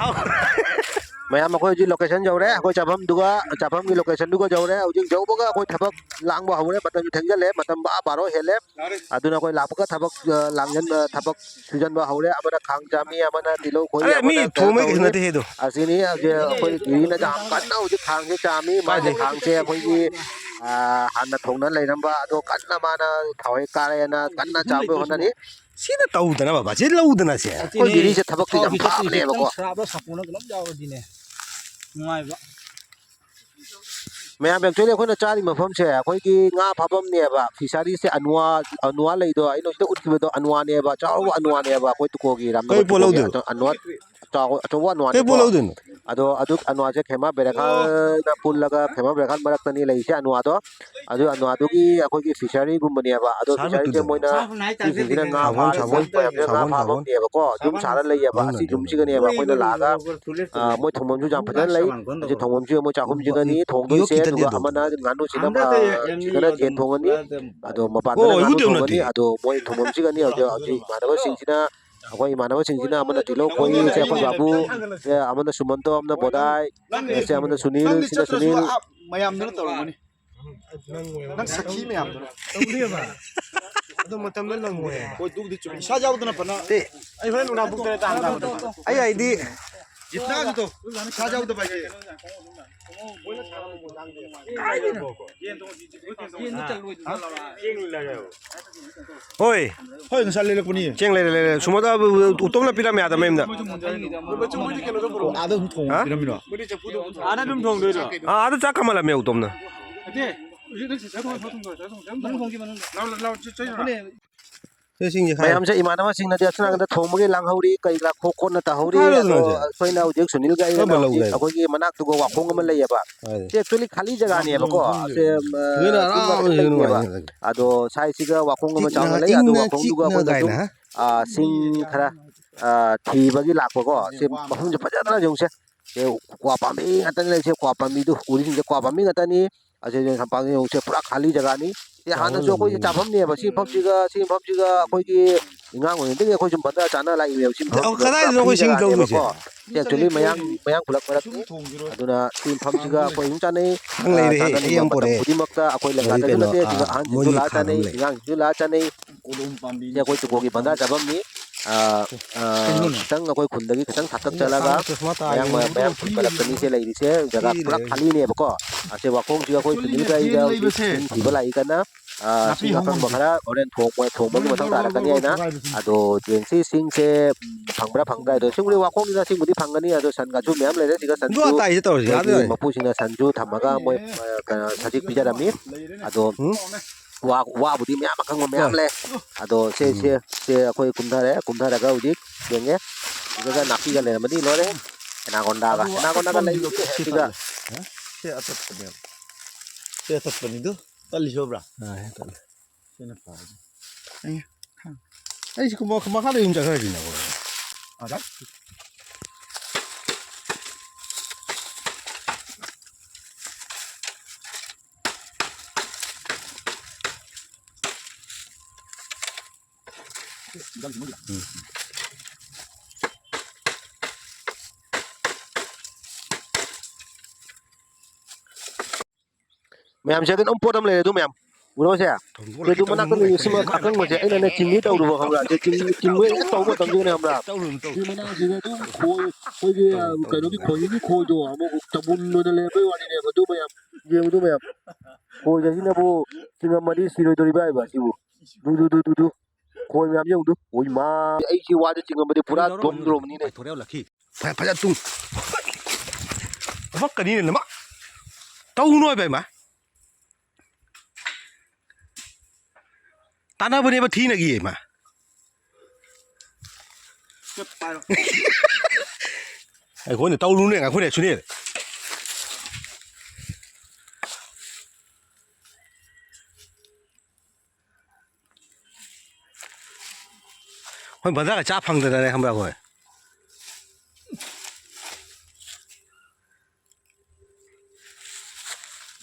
ꯃꯌꯥꯝ, ꯑꯩꯈꯣꯏ ꯍꯧꯖꯤꯛ location ꯌꯧꯔꯦ꯫ ꯑꯩꯈꯣꯏ ꯆꯥꯐꯝꯗꯨꯒ, ꯆꯥꯐꯝꯒꯤ locationꯗꯨꯒ ꯌꯧꯔꯦ꯫ ꯍꯧꯖꯤꯛ ꯌꯧꯕꯒ ꯑꯩꯈꯣꯏ ꯊꯕꯛ ꯂꯥꯡꯕ ꯍꯧꯔꯦ꯫ ꯃꯇꯝꯁꯨ ꯊꯦꯡꯖꯜꯂꯦ꯫ ꯃꯇꯝ ꯑꯥ ꯕꯥꯔꯣ ꯍꯦꯜꯂꯦ꯫ ꯑꯗꯨꯅ ꯑꯩꯈꯣꯏ ꯂꯥꯛꯄꯒ ꯊꯕꯛ, ꯑ, ꯂꯥꯡꯖꯟ-, ꯑ, ꯊꯕꯛ ꯁꯨꯖꯟꯕ ꯍꯧꯔꯦ꯫ ꯑꯃꯅ ꯈꯥꯡ ꯆꯥꯝꯃꯤ, ꯑꯃꯅ ꯇꯤꯜꯍꯧ ꯈꯣꯏ, ꯑꯔꯦ, ꯃꯤ ꯑꯃꯅ ꯀꯩꯅꯣ ꯊꯣꯡꯕꯩ ꯀꯩꯁꯨ ꯇꯧꯔꯤ꯫ ꯅꯠꯇꯦꯍꯦ ꯑꯗꯣ꯫ ꯑꯁꯤꯅꯤ ꯍꯧꯖꯤꯛ ꯑꯩꯈꯣꯏ ꯗꯤꯔꯤꯅ ꯌꯥꯝ ꯀꯟꯅ ꯍꯧꯖꯤꯛ ꯈꯥꯡꯁꯦ ꯆꯥꯝꯃꯤ꯫ ꯃꯥꯒꯤ ꯀꯥꯏꯗꯩ? ꯈꯥꯡꯁꯦ ꯑꯩꯈꯣꯏꯒꯤ, ꯑ, ꯍꯥꯟꯅ ꯊꯣꯡꯅ ꯂꯩꯔꯝꯕ ꯑꯗꯣ ꯀꯟꯅ ꯃꯥꯅ ꯊꯥꯎ ꯍꯦꯛ ꯀꯥꯔꯦꯅ ꯀꯟꯅ ꯆꯥꯝꯕ ꯍꯣꯠꯅꯔꯤ꯫ ꯁꯤꯅ ꯇꯧꯗꯅ ꯕꯕꯥ, ꯁꯤ ꯂꯧꯗꯅ ꯁꯦ꯫ ꯑꯩꯈꯣꯏ ꯗꯤꯔꯤꯁꯦ ꯊꯕꯛꯁꯦ ꯌꯥꯝ ꯐꯕꯅꯦꯕꯀꯣ꯫ ꯁꯥꯕ ꯁꯥꯄꯣꯟꯅ ꯀꯩꯅꯣꯝ ꯌꯥꯎꯔꯗꯤꯅꯦ ꯅꯨꯡꯉꯥꯏꯕ꯫ ꯃꯌꯥꯝ, actually ꯑꯩꯈꯣꯏꯅ ꯆꯥꯔꯤ ꯃꯐꯝꯁꯦ ꯑꯩꯈꯣꯏꯒꯤ ꯉꯥ ꯐꯥꯐꯝꯅꯦꯕ, fisheryꯁꯦ ꯑꯅꯨꯋꯥ, ꯑꯅꯨꯋꯥ ꯂꯩꯗꯣ, ꯑꯩꯅ ꯍꯧꯖꯤꯛꯇ ꯎꯠꯈꯤꯕꯗꯣ ꯑꯅꯨꯋꯥꯅꯦꯕ, ꯆꯥꯎꯕ ꯑꯅꯨꯋꯥꯅꯦꯕ, ꯑꯩꯈꯣꯏ ꯇꯨꯀꯣꯒꯤ ꯀꯩ ꯔꯥꯝꯅꯒꯔ ꯄꯣꯠ ꯇꯨꯀꯣꯒꯤ ꯂꯧꯗꯣꯏꯅꯣ? ꯑꯆꯧ-, ꯑꯅꯨꯋꯥ, ꯆꯥꯎ-, ꯑꯆꯧꯕ ꯀꯩ ꯑꯅꯨꯋꯥꯅꯦꯀꯣ꯫ ꯄꯣꯠ ꯂꯧꯗꯣꯏꯅꯣ? ꯑꯗꯣ ꯑꯗꯨ ꯑꯅꯨꯋꯥꯁꯦ ꯈꯦꯃꯥ ꯕꯦꯔꯥꯈꯥꯜꯅ ꯄꯨꯜꯂꯒ, ꯈꯦꯃꯥ ꯕꯦꯔꯥꯈꯥꯜ ꯃꯔꯛꯇꯅꯤ ꯂꯩꯔꯤꯁꯦ ꯑꯅꯨꯋꯥꯗꯣ꯫ ꯑꯗꯨ ꯑꯅꯨꯋꯥꯗꯨꯒꯤ ꯑꯩꯈꯣꯏꯒꯤ fisheryꯒꯨꯝꯕꯅꯦꯕ꯫ ꯑꯗꯣ ꯁꯥꯔ fisheryꯁꯦ ꯃꯇꯨꯗꯣ꯫ ꯃꯣꯏꯅ ꯁꯤꯁꯤꯡꯁꯤꯅ ꯉꯥ ꯁꯥꯕꯣꯟ, ꯐꯥ-, ꯁꯥꯕꯣꯟ, ꯃꯣꯏ ꯃꯌꯥꯝꯁꯤꯅ ꯉꯥ ꯁꯥꯕꯣꯟ, ꯁꯥꯕꯣꯟ꯫ ꯐꯥꯐꯝꯅꯦꯕꯀꯣ꯫ ꯌꯨꯝ ꯁꯥꯔ ꯂꯩꯌꯦꯕ꯫ ꯌꯨꯝ ꯑꯁꯤ ꯅꯠꯇꯦ꯫ ꯌꯨꯝꯁꯤꯒꯅꯦꯕ ꯑꯩꯈꯣꯏꯅ ꯂꯥꯛꯑꯒ, ꯑ, ꯃꯣꯏ ꯊꯣꯡꯐꯝꯁꯨ ꯌꯥꯝ ꯐꯖꯅ ꯂꯩ꯫ ꯑꯁꯤ ꯊꯣꯡꯐꯝꯁꯤ ꯃꯣꯏ ꯆꯥꯛꯈꯨꯝꯁꯤꯒꯅꯤ ꯊꯣꯡꯗꯣꯏꯁꯦ, ꯌꯣꯠꯀꯤ ꯑꯗꯨꯒ ꯇꯠꯂꯤꯗꯣ꯫ ꯑꯃꯅ ꯉꯥꯅꯨꯁꯤꯅ, ꯑ, ꯁꯤꯗꯅ ꯌꯦꯟ ꯊꯣꯡꯉꯅꯤ꯫ ꯑꯗꯣ ꯃꯄꯥꯟꯗꯅ ꯑꯣ, ꯉꯥꯅꯨ ꯌꯨꯇꯨꯕ ꯊꯣꯡꯉꯅꯤ꯫ ꯅꯠꯇꯦ꯫ ꯑꯗꯣ ꯃꯣꯏ ꯊꯣꯡꯐꯝꯁꯤꯒꯅꯤ ꯍꯧꯖꯤꯛ, ꯍꯧꯖꯤꯛ ꯏꯃꯥꯟꯅꯕꯁꯤꯡꯁꯤꯅ, ꯑꯩꯈꯣꯏ ꯏꯃꯥꯟꯅꯕꯁꯤꯡꯁꯤꯅ ꯑꯃꯅ ꯇꯤꯜꯍꯧ ꯈꯣꯏ, ꯁꯦ ꯑꯩꯈꯣꯏ ꯕꯥꯕꯨ, ꯁꯦ ꯑꯃꯅ ꯁꯨꯃꯟꯇꯣ, ꯑꯃꯅ ꯕꯣꯗꯥꯏ, ꯁꯦ ꯑꯃꯅ ꯁꯨꯅꯤꯜ, ꯁꯤꯅ ꯁꯨꯅꯤꯜ꯫ ꯃꯌꯥꯝꯗꯨꯅ ꯇꯧꯔꯝꯒꯅꯤ꯫ ꯅꯪ ꯁꯈꯤ ꯃꯌꯥꯝꯗꯨꯅ꯫ ꯇꯧꯅꯦꯕ꯫ ꯑꯗꯨ ꯃꯇꯝꯗ ꯅꯪꯉꯣꯏ꯫ ꯍꯣꯏ, ꯑꯗꯨꯕꯨꯗꯤ ꯆꯨꯝꯃꯤ꯫ ꯏꯁꯥ ꯌꯥꯎꯗꯅ ꯐꯅ ꯇꯦ꯫ ꯑꯩ ꯍꯣꯔꯦꯟ ꯅꯨꯡꯗꯥꯡ ꯄꯨꯡ ꯇꯔꯦꯠ ꯇꯥ ꯍꯟꯗꯕꯗ꯫ ꯑꯩ ꯍꯥꯏꯗꯤ ꯖꯤꯠꯅꯥꯒꯤꯗꯣ ꯏꯁꯥ ꯌꯥꯎꯗꯕ ꯍꯥꯏꯁꯦ꯫ ꯀꯥꯏꯗꯩꯅꯣ? ꯍꯣꯏ꯫ ꯍꯣꯏ, ꯉꯁꯥꯏ ꯂꯩꯔꯛꯄꯅꯤ꯫ ꯆꯦꯡ ꯂꯩꯔꯦ, ꯂꯩꯔꯦ꯫ ꯁꯨꯃꯣꯟꯗ, ꯎꯇꯣꯝꯅ ꯄꯤꯔꯝꯃꯦ ꯑꯥꯗ ꯃꯌꯨꯝꯗ꯫ ꯑꯣ, ꯑꯥꯗ ꯑꯗꯨꯝ ꯊꯣꯡꯉ ꯍꯥ? ꯄꯤꯔꯝꯃꯤꯔꯣ? ꯑꯥꯗ ꯑꯗꯨꯝ ꯊꯣꯡꯗꯣꯏꯔꯣ? ꯑꯥ, ꯑꯥꯗ ꯆꯥꯛ ꯀꯥꯃꯜꯂꯝꯃꯦ ꯎꯇꯣꯝꯅ꯫ ꯅꯠꯇꯦ, ꯍꯧꯖꯤꯛ ꯅꯪ ꯆꯥꯛ ꯊꯣꯡ-, ꯆꯥꯛ ꯊꯣꯡ-, ꯆꯥꯛ ꯊꯣꯡ-, ꯆꯥꯛ ꯊꯣꯡ-, ꯅꯪ ꯊꯣꯡꯈꯤꯕ ꯅꯪ꯫ ꯂꯥꯎ, ꯂꯥꯎ, ꯂꯥꯎ, ꯆꯠ-, ꯆꯠ-, ꯁꯦ, ꯁꯤꯡꯁꯦ ꯈꯥꯏꯔꯣ꯫ ꯃꯌꯥꯝꯁꯦ, ꯏꯃꯥꯟꯅꯕꯁꯤꯡꯅꯗꯤ ꯑꯁꯣꯝ ꯅꯥꯀꯟꯗ ꯊꯣꯡꯕꯒꯤ ꯂꯥꯡꯍꯧꯔꯤ, ꯀꯔꯤ ꯀꯔꯥ ꯈꯣꯠ ꯈꯣꯠꯅ ꯇꯧꯍꯧꯔꯤ꯫ ꯀꯥꯏꯗꯅꯣ ꯑꯗꯣ ꯍꯧꯖꯤꯛ? ꯑꯩꯈꯣꯏꯅ ꯍꯧꯖꯤꯛ ꯁꯨꯅꯤꯜꯒ ꯑꯩꯒ ꯀꯔꯝꯕ ꯍꯧꯖꯤꯛ ꯂꯧꯒꯦ ꯍꯥꯏꯅꯣ? ꯑꯩꯈꯣꯏꯒꯤ ꯃꯅꯥꯛꯇꯨꯒ ꯋꯥꯈꯣꯡ ꯑꯃ ꯂꯩꯌꯦꯕ꯫ ꯀꯥꯏꯗ? ꯁꯤ actually ꯈꯥꯂꯤ ꯖꯒꯥꯅꯦꯕꯀꯣ꯫ ꯁꯦ, ꯑ, ꯌꯨꯝ ꯈꯛꯇꯪ ꯂꯩꯇꯦꯕ꯫ ꯑꯗꯣ ꯁꯥꯏꯁꯤꯒ ꯋꯥꯈꯣꯡ ꯑꯃ ꯆꯥꯎꯅ ꯂꯩ꯫ ꯑꯗꯣ ꯋꯥꯈꯣꯡꯗꯨꯒ ꯑꯩꯈꯣꯏꯅ ꯁꯨꯝ, ꯑ, ꯁꯤꯡ ꯈꯔ, ꯑ, ꯊꯤꯕꯒꯤ ꯂꯥꯛꯄꯀꯣ꯫ ꯁꯦ ꯃꯐꯝꯁꯦ ꯐꯖꯗ꯭ꯔꯥ ꯌꯦꯡꯉꯨꯁꯦ꯫ ꯁꯦ ꯀ꯭ꯋꯥ ꯄꯥꯝꯕꯤ ꯉꯥꯛꯇꯅꯤ ꯂꯩꯁꯦ꯫ ꯀ꯭ꯋꯥ ꯄꯥꯝꯕꯤꯗꯨ ꯎꯔꯤꯁꯤꯡꯁꯦ ꯀ꯭ꯋꯥ ꯄꯥꯝꯕꯤ ꯉꯥꯛꯇꯅꯤ꯫ ꯑꯁꯤꯁꯦ ꯁꯝꯄꯥꯛꯁꯦ ꯌꯦꯡꯉꯨꯁꯦ, ꯄꯨꯔꯥ ꯈꯥꯂꯤ ꯖꯒꯥꯅꯤ꯫ ꯁꯤ ꯍꯥꯟꯅꯁꯨ ꯑꯩꯈꯣꯏꯒꯤ ꯆꯥꯐꯝꯅꯦꯕ꯫ ꯁꯤ ꯃꯐꯝꯁꯤꯒ, ꯁꯤ ꯃꯐꯝꯁꯤꯒ ꯑꯩꯈꯣꯏꯒꯤ ꯑꯉꯥꯡ ꯑꯣꯏꯔꯤꯉꯩꯗꯒꯤ ꯑꯩꯈꯣꯏ ꯁꯨꯝ ꯕꯟꯗꯔ ꯆꯥꯅ ꯂꯥꯛꯏꯅꯦꯕ꯫ ꯁꯤ ꯃꯐꯝꯁꯤꯗ ꯀꯗꯥꯏꯗꯅꯣ ꯑꯩꯈꯣꯏ ꯁꯤꯡ ꯇꯧꯗꯣꯏꯁꯦ? ꯁꯤ actually ꯃꯌꯥꯡ, ꯃꯌꯥꯡ ꯈꯨꯂꯛ ꯃꯔꯛꯅꯤ꯫ ꯑꯗꯨꯅ ꯁꯤ ꯃꯐꯝꯁꯤꯒ ꯑꯩꯈꯣꯏ ꯑꯗꯨꯝ ꯆꯥꯅꯩ꯫ ꯈꯪ ꯂꯩꯔꯦꯍꯦ, ꯑꯩ ꯆꯥꯅꯅꯤꯡꯕ ꯑꯃ ꯃꯇꯝ ꯄꯨꯔꯛꯑꯦ꯫ ꯈꯨꯗꯤꯡꯃꯛꯇ ꯑꯩꯈꯣꯏ ꯂꯦꯡꯒꯥꯗꯁꯨ ꯀꯩꯅꯣ, ꯅꯠꯇꯦ, ꯁꯤꯗ ꯑꯥ, ꯑꯍꯟꯁꯤꯡꯁꯨ ꯃꯣꯏꯒꯤ ꯂꯥꯛꯑ ꯈꯥꯝ ꯆꯥꯅꯩ, ꯂꯩ꯫ ꯑꯉꯥꯡꯁꯤꯡꯁꯨ ꯂꯥꯛꯑ ꯆꯥꯅꯩ꯫ ꯀꯣꯂꯣꯝ ꯄꯥꯝꯕꯤ꯫ ꯁꯤ ꯑꯩꯈꯣꯏ ꯇꯨꯀꯣꯒꯤ ꯕꯟꯗꯔ ꯆꯥꯐꯝꯅꯤ꯫ ꯑꯥ, ꯑꯥ, ꯀꯩꯅꯣꯅꯦ? ꯈꯤꯇꯪ ꯑꯩꯈꯣꯏ ꯈꯨꯟꯗꯒꯤ ꯈꯤꯇꯪ ꯊꯥꯛꯇꯛ ꯆꯠꯂꯒ ꯆꯁꯃꯥ ꯇꯥꯔꯤꯕ ꯃꯌꯥꯡ, ꯃꯌꯥꯡ ꯈꯨꯟ ꯃꯔꯛꯇꯅꯤ ꯁꯦ ꯂꯩꯔꯤꯁꯦ, ꯖꯒꯥ ꯄꯨꯔꯥ ꯈꯥꯂꯤꯅꯦꯕꯀꯣ꯫ ꯑꯁꯦ ꯋꯥꯈꯣꯡꯁꯤꯒ ꯑꯩꯈꯣꯏ ꯐꯦꯃꯤꯂꯤꯒ ꯑꯩꯒ ꯍꯧꯖꯤꯛ ꯁꯤꯡ ꯊꯤꯕ ꯂꯥꯛꯏ ꯀꯟꯅ꯫ ꯑꯥ, ꯁꯤꯡ ꯑꯀꯪꯕ ꯈꯔ ꯍꯣꯔꯦꯟ ꯊꯣꯡꯕ, ꯊꯣꯡꯕꯒꯤ ꯃꯊꯧ ꯇꯥꯔꯛꯀꯅꯤ ꯍꯥꯏꯅ꯫ ꯑꯗꯣ ꯌꯦꯡꯁꯤ, ꯁꯤꯡꯁꯦ, ꯎꯝ, ꯐꯪꯕ꯭ꯔꯥ ꯐꯪꯗ꯭ꯔꯥ ꯍꯥꯏꯗꯣ꯫ ꯁꯤꯡꯕꯨꯗꯤ ꯋꯥꯈꯣꯡꯅꯤꯅ ꯁꯤꯡꯕꯨꯗꯤ ꯐꯪꯒꯅꯤ꯫ ꯑꯗꯣ ꯁꯟꯒꯁꯨ ꯃꯌꯥꯝ ꯂꯩꯔꯦ꯫ ꯁꯤꯒ ꯁꯟꯁꯨ ꯑꯇꯥꯏꯁꯦ ꯇꯧꯔꯤꯁꯦ ꯃꯣꯏꯒꯤ ꯌꯥꯗꯣꯏꯅꯦ꯫ ꯃꯄꯨꯁꯤꯡꯅ ꯁꯟꯁꯨ ꯊꯝꯃꯒ ꯃꯣꯏ, ꯑ, ꯀꯩꯅꯣ, ꯁꯖꯤꯛ ꯄꯤꯖꯔꯝꯃꯤ꯫ ꯑꯗꯣ ꯎꯝ? ꯋꯥ-, ꯋꯥꯕꯨꯗꯤ ꯃꯌꯥꯝ ꯑꯀꯪꯕ ꯃꯌꯥꯝ ꯍꯣꯏ꯫ ꯂꯩ꯫ ꯑꯗꯣ ꯁꯦ, ꯎꯝ꯫ ꯁꯦ, ꯁꯦ ꯑꯩꯈꯣꯏ ꯀꯨꯝꯊꯔꯦ, ꯀꯨꯝꯊꯔꯒ ꯍꯧꯖꯤꯛ ꯌꯦꯡꯉꯦ꯫ ꯁꯤꯗ ꯅꯥꯄꯤꯒ ꯂꯩꯔꯝꯃꯗꯤ ꯂꯣꯏꯔꯦ꯫ ꯑꯦꯅꯥꯀꯣꯟꯗꯥꯒ, ꯑꯗꯨ ꯑꯦꯅꯥꯀꯣꯟꯗꯥꯒ ꯑꯇꯠꯄ ꯑꯃꯗꯤ ꯂꯩꯕꯅꯤ ꯁꯤ ꯁꯤꯒ꯫ ꯇꯠꯂꯦ꯫ ꯍꯥ? ꯁꯤ ꯑꯇꯠꯄꯅꯦꯕ꯫ ꯁꯤ ꯑꯇꯠꯄꯅꯤꯗꯨ꯫ ꯇꯠꯂꯤꯁꯤ ꯎꯕ꯭ꯔꯥ? ꯑꯥ, ꯁꯤ ꯇꯠꯂꯦ꯫ ꯁꯤꯅ ꯐꯔꯦ꯫ ꯑꯩ, ꯑꯩ ꯁꯤ ꯃꯈꯥꯗ ꯑꯗꯨꯝ ꯆꯠꯈ꯭ꯔꯁꯤꯅ꯫ ꯑꯗ? ꯃꯌꯥꯝꯁꯦ ꯑꯗꯨꯝ ꯄꯣꯠ ꯑꯃ ꯂꯩꯔꯦ ꯑꯗꯨ ꯃꯌꯥꯝ꯫ ꯎꯔꯣꯁꯦ? ꯁꯤ ꯑꯗꯨ ꯃꯅꯥꯛꯇ ꯂꯩꯔꯤꯕ ꯁꯤꯃ ꯑꯀꯪꯕꯁꯦ ꯑꯩꯅꯅꯦ ꯆꯤꯡꯒꯦ ꯇꯧꯔꯨꯕ ꯈꯪꯕ꯭ꯔꯥ? ꯁꯤ ꯆꯤꯡ-, ꯆꯤꯡꯕ ꯍꯦꯛ ꯇꯧꯕ ꯃꯇꯝꯗꯅꯦ ꯈꯪꯕ꯭ꯔꯥ? ꯇꯧꯔꯨꯅꯨ, ꯇꯧꯔꯨꯅꯨ꯫ ꯁꯤ ꯃꯅꯥꯁꯤꯗ ꯑꯗꯨꯝ ꯈꯣꯏ, ꯑꯩꯈꯣꯏꯒꯤ, ꯑ, ꯀꯩꯅꯣꯒꯤ ꯈꯣꯏꯍꯤꯒꯤ ꯈꯣꯏꯗꯣ ꯑꯃꯨꯛ ꯆꯕꯨꯟ ꯑꯣꯏꯅ ꯂꯩꯔꯝꯕꯩ ꯋꯥꯅꯤꯅꯦꯕ꯫ ꯑꯗꯨ ꯃꯌꯥꯝ, ꯌꯦꯡꯉꯨꯗꯨ ꯃꯌꯥꯝ꯫ ꯈꯣꯏꯒꯁꯤꯅꯕꯨ ꯆꯤꯡꯉꯝꯃꯗꯤ ꯁꯤꯔꯣꯏꯗꯣꯔꯤꯕ ꯍꯥꯏꯕ ꯁꯤꯕꯨ꯫ ꯗꯨ, ꯗꯨ, ꯗꯨ, ꯗꯨ, ꯗꯨ꯫ ꯈꯣꯏ ꯃꯌꯥꯝ ꯌꯦꯡꯉꯨꯗꯨ꯫ ꯑꯣꯏ ꯃꯥ꯫ ꯑꯩꯁꯤ ꯋꯥꯗ ꯆꯤꯡꯉꯝꯃꯗꯤ ꯄꯨꯔꯥ ꯗꯣꯝꯗ꯭ꯔꯣꯕꯅꯤꯅꯦ꯫ ꯐ-, ꯐꯖꯅ ꯇꯨꯡ꯫ ꯀꯞꯄꯛꯀꯅꯤꯅꯦ ꯅꯃ꯫ ꯇꯧꯅꯨ ꯍꯥꯏꯕ ꯏꯃꯥ꯫ ꯇꯥꯟꯅꯕꯅꯦꯕ ꯊꯤꯅꯒꯤ ꯏꯃꯥ꯫ ꯉꯥꯏꯈꯣꯅꯦ, ꯇꯧꯔꯨꯅꯦ, ꯉꯥꯏꯈꯣꯅꯦ, ꯁꯨꯅꯤꯜ꯫ ꯍꯣꯏ, ꯕꯖꯥꯔꯒ ꯆꯥ ꯐꯪꯗꯗꯅꯦ, ꯈꯪꯕ꯭ꯔꯥ, ꯑꯩꯈꯣꯏ?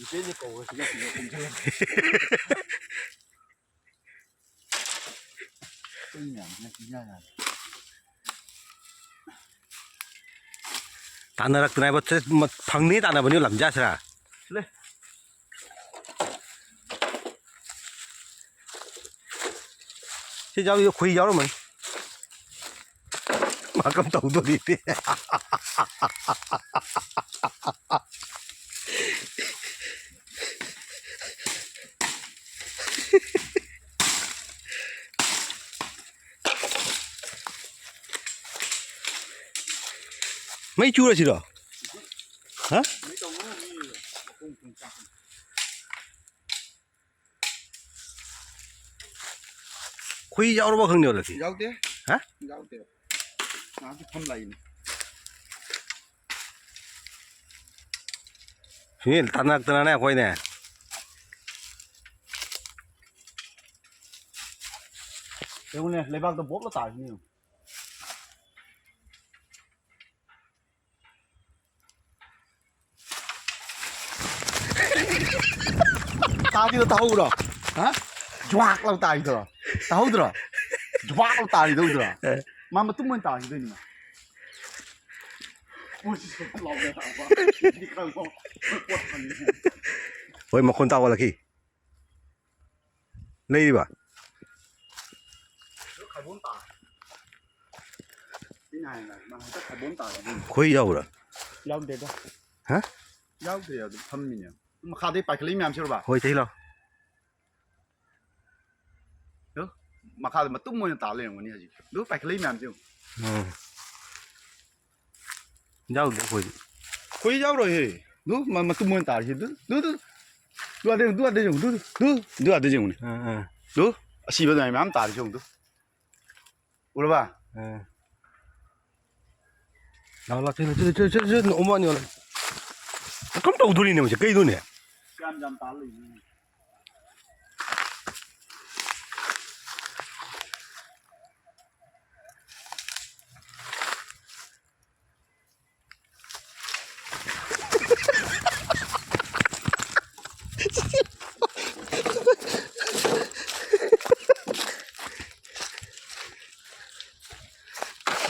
ꯏꯆꯦꯁꯦ ꯀꯧꯔꯁꯤꯅ ꯁꯤꯗ ꯀꯨꯝꯁꯤꯜꯂꯒ꯫ ꯑꯩꯈꯣꯏ ꯃꯌꯥꯝꯁꯤꯅ ꯄꯤꯖ ꯌꯥꯔꯦ꯫ ꯇꯥꯟꯅꯔꯛꯇꯅ ꯍꯥꯏꯕ ꯆꯦ-, ꯃ-, ꯐꯪꯅꯤ ꯇꯥꯟꯅꯕꯅꯤ ꯂꯝꯖꯥꯁꯤꯔꯥ? ꯂꯩ꯫ ꯁꯤ ꯌꯥꯎꯔꯤꯗꯣ ꯈꯣꯏ ꯌꯥꯎꯔꯝꯃꯅꯤ꯫ ꯃꯥ ꯀꯝ ꯇꯧꯗꯣꯔꯤ? ꯃꯩ ꯆꯨꯔꯁꯤꯔꯣ? ꯍꯥ? ꯈꯣꯏ ꯌꯥꯎꯔꯕ ꯈꯪꯗꯦ ꯍꯟꯗꯛꯇꯤ꯫ ꯌꯥꯎꯗꯦ꯫ ꯍꯥ? ꯌꯥꯎꯗꯦ꯫ ꯉꯥꯏꯍꯥꯛꯀꯤ ꯐꯝ ꯂꯥꯛꯏꯅꯦ꯫ ꯁꯨꯅꯤꯜ ꯇꯥꯟꯅꯔꯛꯇꯅꯅꯦ ꯑꯩꯈꯣꯏꯅꯦ꯫ ꯌꯦꯡꯉꯨꯅꯦ, ꯂꯩꯕꯥꯛꯇ ꯕꯣꯞꯂ ꯇꯥꯔꯤꯁꯤꯅꯦ ꯌꯦꯡꯉꯨ꯫ ꯇꯥꯕꯤꯗꯣ ꯇꯥꯍꯧꯕ꯭ꯔꯣ? ꯍꯥ? ꯖ꯭ꯋꯥꯛ ꯂꯥꯎ ꯇꯥꯔꯤꯗꯣ ꯇꯥꯍꯧꯗ꯭ꯔꯣ? ꯖ꯭ꯋꯥꯛ ꯂꯥꯎ ꯇꯥꯔꯤꯗꯣ ꯎꯗ꯭ꯔꯣ? ꯑꯦ꯫ ꯃꯥ ꯃꯇꯨꯝ ꯑꯣꯏꯅ ꯇꯥꯈꯤꯗꯣꯏꯅꯤ ꯃꯥ꯫ ꯍꯣꯏ, ꯃꯈꯣꯟ ꯇꯥꯎꯍꯜꯂꯛꯈꯤ꯫ ꯂꯩꯔꯤꯕ? ꯈꯣꯏ ꯌꯥꯎꯕ꯭ꯔꯥ? ꯌꯥꯎꯗꯦꯗ꯫ ꯍꯥ? ꯌꯥꯎꯗꯦ, ꯑꯗꯨ ꯐꯝꯃꯤꯅꯦ꯫ ꯃꯈꯥꯗꯩ ꯄꯥꯏꯈꯠꯂꯛꯏ ꯃꯌꯥꯝꯁꯦ ꯎꯔꯕ? ꯍꯣꯏ, ꯆꯍꯤ ꯂꯥꯎ꯫ ꯑꯗꯨ ꯃꯈꯥꯗ ꯃꯇꯨꯝ ꯑꯣꯏꯅ ꯇꯥ ꯂꯩꯔꯝꯒꯅꯤ ꯍꯧꯖꯤꯛ꯫ ꯑꯗꯨ ꯄꯥꯏꯈꯠꯂꯛꯏ ꯃꯌꯥꯝꯁꯦ ꯌꯦꯡꯉꯨ꯫ ꯎꯝ꯫ ꯌꯥꯎꯗꯦ ꯑꯩꯈꯣꯏꯗꯤ꯫ ꯑꯩꯈꯣꯏ ꯌꯥꯎꯔꯣꯏꯍꯦ꯫ ꯑꯗꯨ ꯃ-, ꯃꯇꯨꯝ ꯑꯣꯏꯅ ꯇꯥꯔꯤꯁꯤ꯫ ꯑꯗꯨ, ꯑꯗꯨ, ꯑꯗꯨ꯫ ꯑꯗꯨ ꯑꯥꯗ ꯌꯦꯡꯉꯨ, ꯑꯗꯨ ꯑꯥꯗ ꯌꯦꯡꯉꯨ, ꯑꯗꯨ, ꯑꯗꯨ, ꯑꯗꯨ, ꯑꯗꯨ ꯑꯥꯗ ꯌꯦꯡꯉꯨꯅꯦ꯫ ꯑꯥ, ꯑꯥ꯫ ꯑꯗꯨ ꯑꯁꯤꯕ ꯑꯗꯨꯃꯥꯏꯅ ꯃꯌꯥꯝ ꯇꯥꯔꯤꯁꯤ ꯌꯦꯡꯉꯨ, ꯑꯗꯨ꯫ ꯎꯔꯕ? ꯑꯥ꯫ ꯂꯥꯎ, ꯂꯥꯎ, ꯆꯦꯜꯂꯨ, ꯆꯦꯜꯂꯨ, ꯆꯦꯜꯂꯨ, ꯆꯦꯜꯂꯨ, ꯆꯦꯜꯂꯨ, ꯑꯣꯃꯥꯅꯤ ꯌꯣꯜꯂꯦ꯫ ꯀꯝ ꯇꯧꯗꯣꯔꯤꯅꯦ ꯃꯁꯤ, ꯀꯩꯅꯣꯅꯦ? ꯌꯥꯝ ꯌꯥꯝ ꯇꯥ ꯂꯩꯅꯦ꯫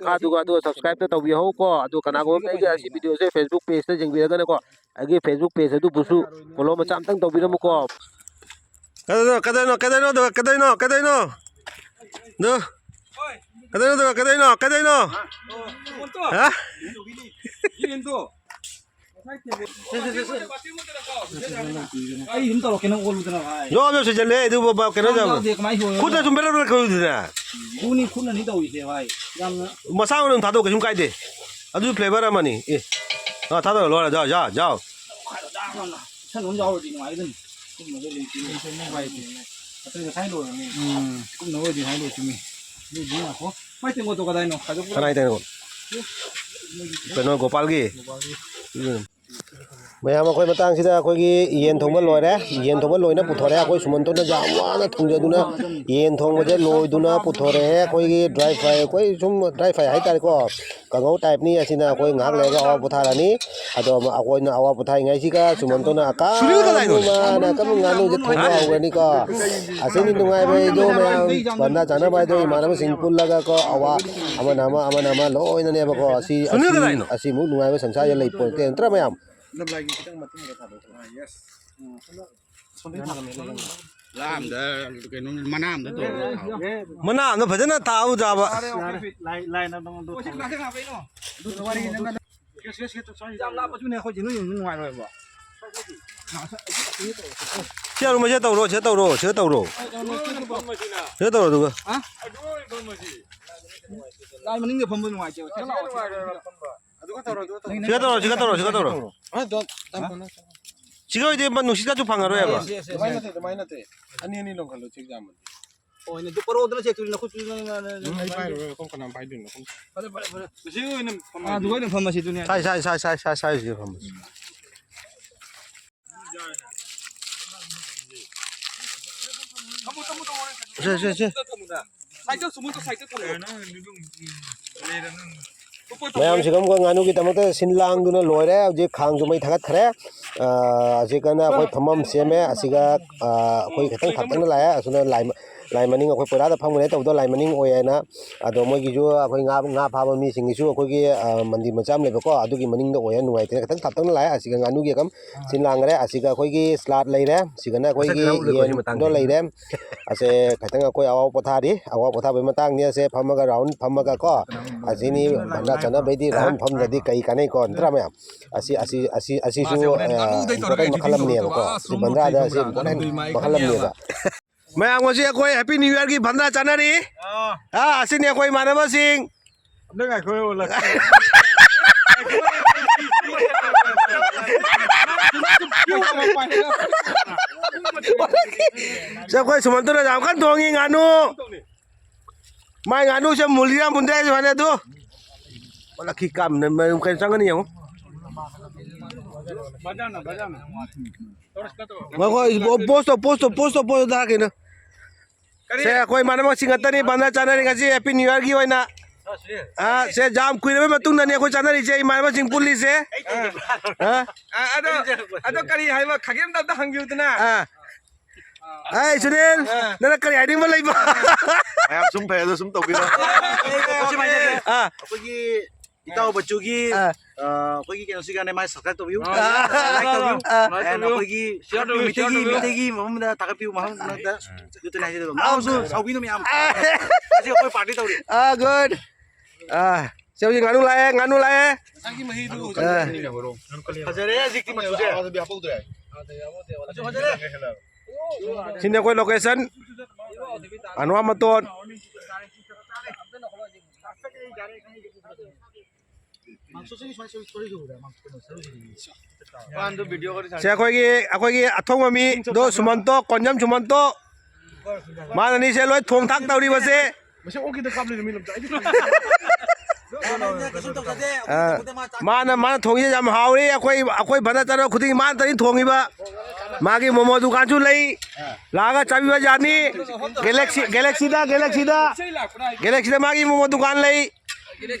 ꯃꯈꯥꯗꯨꯒ ꯑꯗꯨꯒ subscribe ꯇ ꯇꯧꯕꯤꯍꯧꯀꯣ꯫ ꯑꯗꯨ ꯀꯅꯥꯒꯨꯝꯕ ꯑꯩꯒꯤ ꯑꯁꯤ video ꯁꯦ Facebook page ꯇ ꯌꯦꯡꯕꯤꯔꯒꯅꯀꯣ, ꯑꯩꯒꯤ Facebook page ꯑꯗꯨꯕꯨꯁꯨ follow ꯃꯆꯥ ꯑꯝꯇꯪ ꯇꯧꯕꯤꯔꯝꯃꯨꯀꯣ꯫ ꯀꯩꯗꯧꯅꯣ, ꯀꯩꯗꯧꯅꯣ, ꯀꯩꯗꯧꯅꯣ, ꯑꯗꯨꯒ ꯀꯩꯗꯧꯅꯣ, ꯀꯩꯗꯧꯅꯣ? ꯑꯗꯨ? ꯀꯩꯗꯧꯅꯣ, ꯑꯗꯨꯒ ꯀꯩꯗꯧꯅꯣ, ꯀꯩꯗꯧꯅꯣ? ꯍꯥ? ꯑꯩ ꯑꯗꯨꯝ ꯇꯧꯔꯛꯀꯦ, ꯅꯪ ꯑꯣꯜꯂꯨꯗꯅ, ꯚꯥꯏ꯫ ꯖꯣꯕ ꯖꯣꯕ ꯁꯤꯖꯜꯂꯦ, ꯑꯗꯨꯕꯨ ꯕ-, ꯀꯩꯅꯣ ꯅꯪ ꯇꯧꯕ꯫ ꯌꯥꯎꯗꯦ, ꯀꯃꯥꯏꯅ ꯌꯣꯜꯂꯤꯅꯣ? ꯈꯨꯠꯅ ꯁꯨꯝ ꯕꯦꯔꯦ ꯕꯦꯔꯦ ꯈꯨꯗꯅ꯫ ꯑꯗꯨꯅꯤ, ꯈꯨꯠꯅꯅꯤ ꯇꯧꯔꯤꯁꯦ, ꯚꯥꯏ꯫ ꯌꯥꯝꯅ ꯃꯁꯥ ꯑꯣꯏꯅ ꯑꯗꯨꯝ ꯊꯥꯗꯣꯛꯑꯣ, ꯀꯩꯁꯨꯝ ꯀꯥꯏꯗꯦ꯫ ꯑꯗꯨꯁꯨ ꯐ꯭ꯂꯦꯚꯔ ꯑꯃꯅꯤ꯫ ꯑꯦ꯫ ꯑꯥ, ꯊꯥꯗꯣꯛꯑꯣ, ꯂꯣꯏꯔꯦ, ꯖꯥꯎ, ꯖꯥꯎ, ꯖꯥꯎ꯫ ꯏꯁꯟ ꯑꯃ ꯌꯥꯎꯔꯗꯤ ꯅꯨꯡꯉꯥꯏꯒꯗꯕꯅꯤ꯫ ꯀꯨꯝꯅꯕ ꯂꯩꯇꯦꯅꯦ꯫ ꯑꯇꯩ ꯉꯁꯥꯏ ꯂꯣꯏꯔꯝꯅꯤ꯫ ꯎꯝ, ꯀꯨꯝꯅꯕ ꯑꯣꯏꯗꯤ ꯉꯁꯥꯏ ꯂꯣꯏ ꯆꯨꯝꯃꯤ꯫ ꯑꯗꯨꯗꯤ ꯉꯥꯏꯈꯣ꯫ ꯃꯥꯏ ꯇꯦꯡꯀꯣꯠꯇꯣ ꯀꯗꯥꯏꯅꯣ? ꯈꯥꯏꯗꯣꯛꯄ ꯀꯅꯥꯏ ꯇꯦꯡꯀꯣꯠ? ꯀꯩꯅꯣ, ꯒꯣꯄꯥꯜꯒꯤ? ꯒꯣꯄꯥꯜꯒꯤ꯫ ꯎꯝ꯫ ꯃꯌꯥꯝ, ꯑꯩꯈꯣꯏ ꯃꯇꯥꯡꯁꯤꯗ ꯑꯩꯈꯣꯏꯒꯤ ꯌꯦꯟ ꯊꯣꯡꯕ ꯂꯣꯏꯔꯦ꯫ ꯌꯦꯟ ꯊꯣꯡꯕ ꯂꯣꯏꯅ ꯄꯨꯊꯣꯔꯦ꯫ ꯑꯩꯈꯣꯏ ꯁꯨꯃꯟꯇꯣꯟꯅ ꯌꯥꯝ ꯋꯥꯅ ꯊꯣꯡꯖꯗꯨꯅ ꯌꯦꯟ ꯊꯣꯡꯕꯁꯦ ꯂꯣꯏꯗꯨꯅ ꯄꯨꯊꯣꯔꯛꯑꯦ꯫ ꯑꯩꯈꯣꯏꯒꯤ dry fry, ꯑꯩꯈꯣꯏ ꯁꯨꯝ dry fry ꯍꯥꯏꯇꯥꯔꯦꯀꯣ, ꯀꯥꯡꯉꯧ type ꯅꯤ꯫ ꯑꯁꯤꯅ ꯑꯩꯈꯣꯏ ꯉꯥꯏꯍꯥꯛ ꯂꯩꯔꯒ ꯑꯋꯥ ꯄꯣꯊꯥꯔꯅꯤ꯫ ꯑꯗꯣ ꯑꯩꯈꯣꯏꯅ ꯑꯋꯥ ꯄꯣꯊꯥꯔꯤꯉꯩꯁꯤꯒ ꯁꯨꯃꯟꯇꯣꯟꯅ ꯑꯀꯪꯕ ꯁꯨꯅꯤꯜ ꯀꯗꯥꯏꯅꯣ? ꯃꯥꯅ ꯑꯀꯪꯕ ꯉꯥꯅꯨꯁꯦ ꯊꯣꯡꯕ ꯍꯧꯔꯅꯤꯀꯣ꯫ ꯑꯁꯤꯅꯤ ꯅꯨꯡꯉꯥꯏꯕ ꯍꯥꯏꯗꯣ, ꯃꯌꯥꯝ ꯄꯟꯗꯥ ꯆꯥꯅꯕ ꯍꯥꯏꯗꯣ, ꯏꯃꯥꯟꯅꯕꯁꯤꯡ ꯄꯨꯜꯂꯒꯀꯣ, ꯑꯋꯥ ꯑꯃꯅ ꯑꯃ, ꯑꯃꯅ ꯑꯃ ꯂꯣꯏꯅꯅꯦꯕꯀꯣ꯫ ꯑꯁꯤ, ꯁꯨꯅꯤꯜ ꯑꯁꯤ, ꯀꯗꯥꯏꯅꯣ? ꯑꯁꯤꯃꯨꯛ ꯅꯨꯡꯉꯥꯏꯕ ꯁꯪꯁꯥꯔꯁꯦ ꯂꯩ ꯄꯣꯟꯇꯦ, ꯅꯠꯇ꯭ꯔꯥ ꯃꯌꯥꯝ? ꯂꯥꯝꯗ ꯀꯩꯅꯣ, ꯃꯅꯥ ꯑꯝꯗ ꯇꯧꯔꯒ ꯊꯥꯎ꯫ ꯃꯅꯥ ꯑꯝꯗ ꯐꯖꯅ ꯊꯥꯛꯎ ꯆꯥꯕ꯫ ꯌꯥꯔꯦ, ꯌꯥꯔꯦ꯫ ꯂꯥꯏ, ꯂꯥꯏꯅ ꯅꯉꯣꯟꯗ ꯊꯝꯃꯣ꯫ ꯌꯥꯝ ꯂꯥꯞꯄꯁꯨꯅꯦ ꯑꯩꯈꯣꯏꯁꯦ, ꯅꯣꯏ ꯌꯦꯡꯕ ꯅꯨꯡꯉꯥꯏꯔꯣꯏꯕ꯫ ꯁꯤ ꯑꯔꯨꯝꯕꯁꯦ ꯇꯧꯔꯣ, ꯁꯤꯗ ꯇꯧꯔꯣ, ꯁꯤꯗ ꯇꯧꯔꯣ꯫ ꯁꯤꯗ ꯇꯧꯔꯣ ꯑꯗꯨꯒ꯫ ꯍꯥ? ꯂꯥꯏ ꯃꯅꯤꯡꯗ ꯐꯝꯕ ꯅꯨꯡꯉꯥꯏꯇꯦꯕ꯫ ꯁꯤꯗ ꯂꯥꯛꯑꯣ꯫ ꯁꯤꯗ ꯇꯧꯔꯣ, ꯁꯤꯗ ꯇꯧꯔꯣ, ꯁꯤꯗ ꯇꯧꯔꯣ꯫ ꯁꯤꯒ ꯑꯣꯏꯗꯤ ꯑꯃ ꯅꯨꯡꯁꯤꯠꯀꯁꯨ ꯐꯪꯉꯔꯣꯏꯕ꯫ ꯑꯗꯨꯃꯥꯏꯅ ꯅꯠꯇꯦ, ꯑꯗꯨꯃꯥꯏꯅ ꯅꯠꯇꯦ꯫ ꯑꯅꯤ ꯑꯅꯤ ꯂꯣꯡꯈꯠꯂꯨ, ꯆꯦꯛ ꯌꯥꯝꯕꯅꯤ꯫ ꯍꯣꯏꯅꯦ, ꯑꯗꯨ ꯄꯔꯣꯗꯅ ꯆꯦꯛꯇꯨꯗꯤ ꯅꯈꯨꯠꯇꯨꯗꯤ ꯅꯪ, ꯅꯪ, ꯅꯪ, ꯎꯝ, ꯑꯩ ꯄꯥꯏꯔꯣꯏ, ꯑꯩꯈꯣꯏ ꯀꯅꯥꯝ ꯄꯥꯏꯗꯣꯏꯅꯣ, ꯑꯩꯈꯣꯏ꯫ ꯐꯔꯦ, ꯐꯔꯦ, ꯐꯔꯦ꯫ ꯃꯁꯤ ꯑꯣꯏꯅ ꯐꯝꯃꯁꯤ꯫ ꯑꯥ, ꯑꯗꯨꯒ ꯑꯣꯏꯅ ꯐꯝꯃꯁꯤ ꯑꯗꯨꯅꯦ꯫ ꯁꯥꯏ, ꯁꯥꯏ, ꯁꯥꯏ, ꯁꯥꯏ, ꯁꯥꯏ, ꯁꯥꯏ, ꯁꯤꯗ ꯐꯝꯃꯁꯤ꯫ ꯁꯦ, ꯁꯦ, ꯁꯦ꯫ ꯃꯌꯥꯝꯁꯤꯒ ꯑꯃꯨꯛꯀ ꯉꯥꯅꯨꯒꯤꯗꯃꯛꯇ ꯁꯤꯟ ꯂꯥꯡꯗꯨꯅ ꯂꯣꯏꯔꯦ꯫ ꯍꯧꯖꯤꯛ ꯈꯥꯡꯁꯨ ꯃꯩ ꯊꯥꯒꯠꯈ꯭ꯔꯦ꯫ ꯑꯥ, ꯍꯧꯖꯤꯛ ꯀꯟꯅ ꯑꯩꯈꯣꯏ ꯐꯝꯐꯝ ꯁꯦꯝꯃꯦ꯫ ꯑꯁꯤꯒ, ꯑꯥ, ꯑꯩꯈꯣꯏ ꯈꯤꯇꯪ ꯊꯥꯞꯇꯛꯅ ꯂꯥꯛꯑꯦ꯫ ꯑꯁꯤꯅ ꯂꯥꯏ ꯃ-, ꯂꯥꯏ ꯃꯅꯤꯡ ꯑꯩꯈꯣꯏ ꯄꯣꯏꯔꯥꯗ ꯐꯝꯈ꯭ꯔꯦ ꯇꯧꯕꯗꯣ ꯂꯥꯏ ꯃꯅꯤꯡ ꯑꯣꯏ ꯍꯥꯏꯅ꯫ ꯑꯗꯣ ꯃꯣꯏꯒꯤꯁꯨ ꯑꯩꯈꯣꯏ ꯉꯥ, ꯉꯥ ꯐꯥꯕ ꯃꯤꯁꯤꯡꯒꯤꯁꯨ ꯑꯩꯈꯣꯏꯒꯤ, ꯑ, ꯃꯟꯗꯤꯔ ꯃꯆꯥ ꯑꯃ ꯂꯩꯕꯀꯣ, ꯑꯗꯨꯒꯤ ꯃꯅꯤꯡꯗ ꯑꯣꯏ ꯍꯥꯏꯅ ꯅꯨꯡꯉꯥꯏꯇꯦꯅ ꯈꯤꯇꯪ ꯊꯥꯞꯇꯛꯅ ꯂꯥꯛꯑꯦ꯫ ꯑꯁꯤꯒ ꯉꯥꯅꯨꯒꯤ ꯑꯗꯨꯝ ꯁꯤꯟ ꯂꯥꯡꯈ꯭ꯔꯦ꯫ ꯑꯁꯤꯒ ꯑꯩꯈꯣꯏꯒꯤ ꯁꯂꯥꯠ ꯂꯩꯔꯦ, ꯁꯤꯒꯅ ꯑꯩꯈꯣꯏꯒꯤ ꯃꯁꯛ ꯂꯧꯔꯣꯏꯀꯣ ꯁꯤ ꯌꯦꯟꯗꯣ ꯃꯇꯥꯡꯁꯦ꯫ ꯂꯩꯔꯦ꯫ ꯑꯁꯦ ꯈꯤꯇꯪ ꯑꯩꯈꯣꯏ ꯑꯋꯥ ꯄꯣꯊꯥꯔꯤ, ꯑꯋꯥ ꯄꯣꯊꯥꯕꯒꯤ ꯃꯇꯥꯡꯅꯤ꯫ ꯑꯁꯦ ꯐꯝꯃꯒ ꯔꯥꯎꯟ ꯐꯝꯃꯒ ꯀꯣ, ꯑꯁꯤꯅꯤ ꯚꯟꯗꯥ ꯆꯠꯅꯕꯩꯗꯤ ꯔꯥꯎꯟ ꯐꯝꯗ꯭ꯔꯗꯤ ꯀꯩ ꯀꯥꯟꯅꯩꯀꯣ, ꯅꯠꯇ꯭ꯔꯥ ꯃꯌꯥꯝ? ꯑꯁꯤ, ꯑꯁꯤ, ꯑꯁꯤ, ꯑꯁꯤꯁꯨ, ꯃꯥꯁꯦ ꯍꯣꯔꯦꯟ ꯑ, ꯉꯥꯅꯨꯗꯩ ꯇꯧꯔꯒ ꯏꯝꯄꯣꯔꯇꯦꯟ ꯃꯈꯜ ꯑꯃꯅꯦꯕꯀꯣ꯫ ꯑꯥ, ꯁꯤ ꯁꯣꯝꯕꯨꯛ ꯕꯟꯗ꯭ꯔꯥꯗ ꯊꯣꯏꯕꯤꯗꯣ ꯁꯤ ꯏꯝꯄꯣꯔꯇꯦꯟ ꯉꯥꯅꯨꯗꯩ ꯃꯥꯏ ꯃꯈꯜ ꯈꯟꯅꯤꯕ꯫ ꯑꯃꯅꯦꯕ꯫ ꯃꯌꯥꯝ ꯉꯁꯤ ꯑꯩꯈꯣꯏ ꯍꯦꯄꯤ ꯅ꯭ꯌꯨ ꯏꯌꯔꯒꯤ ꯚꯟꯗꯥ ꯆꯥꯅꯔꯤ꯫ ꯑꯥ꯫ ꯑꯥ, ꯑꯁꯤꯅꯤ ꯑꯩꯈꯣꯏ ꯏꯃꯥꯟꯅꯕꯁꯤꯡ꯫ ꯑꯝꯇ ꯉꯥꯏꯈꯣ, ꯂꯥꯛ-, ꯁꯦ, ꯑꯩꯈꯣꯏ ꯁꯨꯃꯟꯇꯅ ꯌꯥꯝ ꯀꯟꯅ ꯊꯣꯡꯉꯤ ꯉꯥꯅꯨ꯫ ꯃꯥꯏ ꯉꯥꯅꯨꯁꯦ ꯃꯨꯜꯂꯤꯔꯥ ꯃꯨꯟꯗ꯭ꯔꯤꯔꯥ ꯍꯥꯏꯁꯨ ꯍꯥꯏꯅꯦ ꯑꯗꯨ꯫ ꯑꯣ, ꯂꯛꯈꯤ ꯀꯥꯝꯅ ꯃꯔꯨꯝ ꯀꯩꯅꯣ ꯆꯪꯒꯅꯤ ꯌꯦꯡꯉꯣ꯫ ꯉꯥꯏꯈꯣ, ꯄꯣꯁꯇꯣ, ꯄꯣꯁꯇꯣ, ꯄꯣꯁꯇꯣ, ꯄꯣꯁꯇꯣ ꯊꯥꯔꯛꯀꯦ ꯅꯪ꯫ ꯀꯔꯤ? ꯁꯦ, ꯑꯩꯈꯣꯏ ꯏꯃꯥꯟꯅꯕꯁꯤꯡ ꯉꯥꯛꯇꯅꯤ ꯚꯟꯗꯥ ꯆꯥꯅꯔꯤ ꯉꯁꯤ ꯍꯦꯄꯤ ꯅ꯭ꯌꯨ ꯏꯌꯔꯒꯤ ꯑꯣꯏꯅ꯫ ꯑꯥ, ꯁꯦ, ꯌꯥꯝ ꯀꯨꯏꯔꯕꯩ ꯃꯇꯨꯡꯗꯅꯤ ꯑꯩꯈꯣꯏ ꯆꯥꯅꯔꯤꯁꯦ, ꯏꯃꯥꯟꯅꯕꯁꯤꯡ ꯄꯨꯜꯂꯤꯁꯦ꯫ ꯑꯥ꯫ ꯑꯥ, ꯑꯗꯣ, ꯑꯗꯣ ꯀꯔꯤ ꯍꯥꯏꯕ? ꯈꯥꯒꯦꯝꯗ ꯑꯝꯇ ꯍꯪꯕꯤꯌꯨꯗꯅ꯫ ꯑꯥ꯫ ꯑꯦ, ꯁꯨꯅꯤꯜ, ꯑꯥ꯫ ꯅꯪꯅ ꯀꯔꯤ ꯍꯥꯏꯅꯤꯡꯕ ꯂꯩꯕ? ꯃꯌꯥꯝ ꯁꯨꯝ ꯐꯩ, ꯑꯗꯣ ꯁꯨꯝ ꯇꯧꯕꯤꯔꯣ꯫ ꯁꯤ ꯍꯥꯏꯖꯒꯦ꯫ ꯑꯥ꯫ ꯑꯩꯈꯣꯏꯒꯤ ꯏꯇꯥꯎ ꯕꯆꯨꯒꯤ, ꯑꯥ꯫ ꯑ, ꯑꯩꯈꯣꯏꯒꯤ ꯀꯩꯅꯣꯁꯤꯒꯅꯦ, ꯃꯥꯏ subscribe ꯇꯧꯕꯤꯌꯨ꯫ ꯑꯥ꯫ Like ꯇꯧꯕꯤꯌꯨ꯫ ꯑꯥ꯫ And ꯑꯩꯈꯣꯏꯒꯤ share ꯇꯧꯕꯤꯌꯨ, ꯃꯤꯇꯩꯒꯤ, share ꯇꯧꯕꯤꯌꯨ꯫ ꯃꯤꯇꯩꯒꯤ ꯃꯐꯝꯗ ꯊꯥꯒꯠꯄꯤꯌꯨ, ꯃꯐꯝ ꯃꯔꯛꯇ ꯑꯗꯨꯇꯅꯦ ꯍꯥꯏꯖꯒꯗꯕ꯫ ꯑꯥ꯫ ꯃꯥꯁꯨ ꯁꯥꯎꯕꯤꯅꯨ ꯃꯌꯥꯝ꯫ ꯑꯥ꯫ ꯉꯁꯤ ꯑꯩꯈꯣꯏ party ꯇꯧꯔꯤ꯫ ꯑꯥ, good꯫ ꯑꯥ, ꯁꯦ, ꯍꯧꯖꯤꯛ ꯉꯥꯅꯨ ꯂꯥꯛꯑꯦ, ꯉꯥꯅꯨ ꯂꯥꯛꯑꯦ꯫ ꯉꯁꯥꯏꯒꯤ ꯃꯍꯤꯗꯨ ꯑꯥ꯫ ꯐꯖꯔꯦ ꯍꯧꯖꯤꯛꯇꯤ ꯃꯆꯨꯁꯦ꯫ ꯃꯆꯨ ꯐꯖꯔꯦ꯫ ꯁꯤꯅꯤ ꯑꯩꯈꯣꯏ location, ꯑꯅꯋꯥ ꯃꯇꯣꯟ꯫ ꯁꯦ, ꯑꯩꯈꯣꯏꯒꯤ, ꯑꯩꯈꯣꯏꯒꯤ ꯑꯊꯣꯡꯕ ꯃꯤꯗꯣ ꯁꯨꯃꯟꯇꯣ, ꯀꯣꯟꯖꯝ ꯁꯨꯃꯟꯇꯣ, ꯃꯥꯅꯅꯤ ꯁꯦ ꯂꯣꯏ ꯊꯣꯡ ꯊꯥꯛ ꯇꯧꯔꯤꯕꯁꯦ꯫ ꯃꯁꯤ ꯑꯣꯛꯀꯤꯗ ꯀꯥꯞꯂꯤꯔ ꯃꯤ ꯂꯝꯗ? ꯑꯩꯗꯤ ꯈꯪꯗꯦ꯫ ꯑ, ꯃꯥꯅ, ꯃꯥꯅ ꯊꯣꯡꯉꯤꯁꯦ ꯌꯥꯝ ꯍꯥꯎꯔꯤ꯫ ꯑꯩꯈꯣꯏ, ꯑꯩꯈꯣꯏ ꯚꯟꯗꯥ ꯆꯠꯅꯕ ꯈꯨꯗꯤꯡꯒꯤ ꯃꯥꯅ ꯇꯅꯤ ꯊꯣꯡꯉꯤꯕ꯫ ꯃꯥꯒꯤ ꯃꯣꯃꯣ ꯗꯨꯀꯥꯟꯁꯨ ꯂꯩ, ꯂꯥꯛꯑꯒ ꯆꯥꯕꯤꯕ ꯌꯥꯅꯤ꯫ ꯒꯦꯂꯦꯛꯁꯤ, ꯒꯦꯂꯦꯛꯁꯤꯗ, ꯒꯦꯂꯦꯛꯁꯤꯗ, ꯒꯦꯂꯦꯛꯁꯤꯗ ꯃꯥꯒꯤ ꯃꯣꯃꯣ ꯗꯨꯀꯥꯟ ꯂꯩ꯫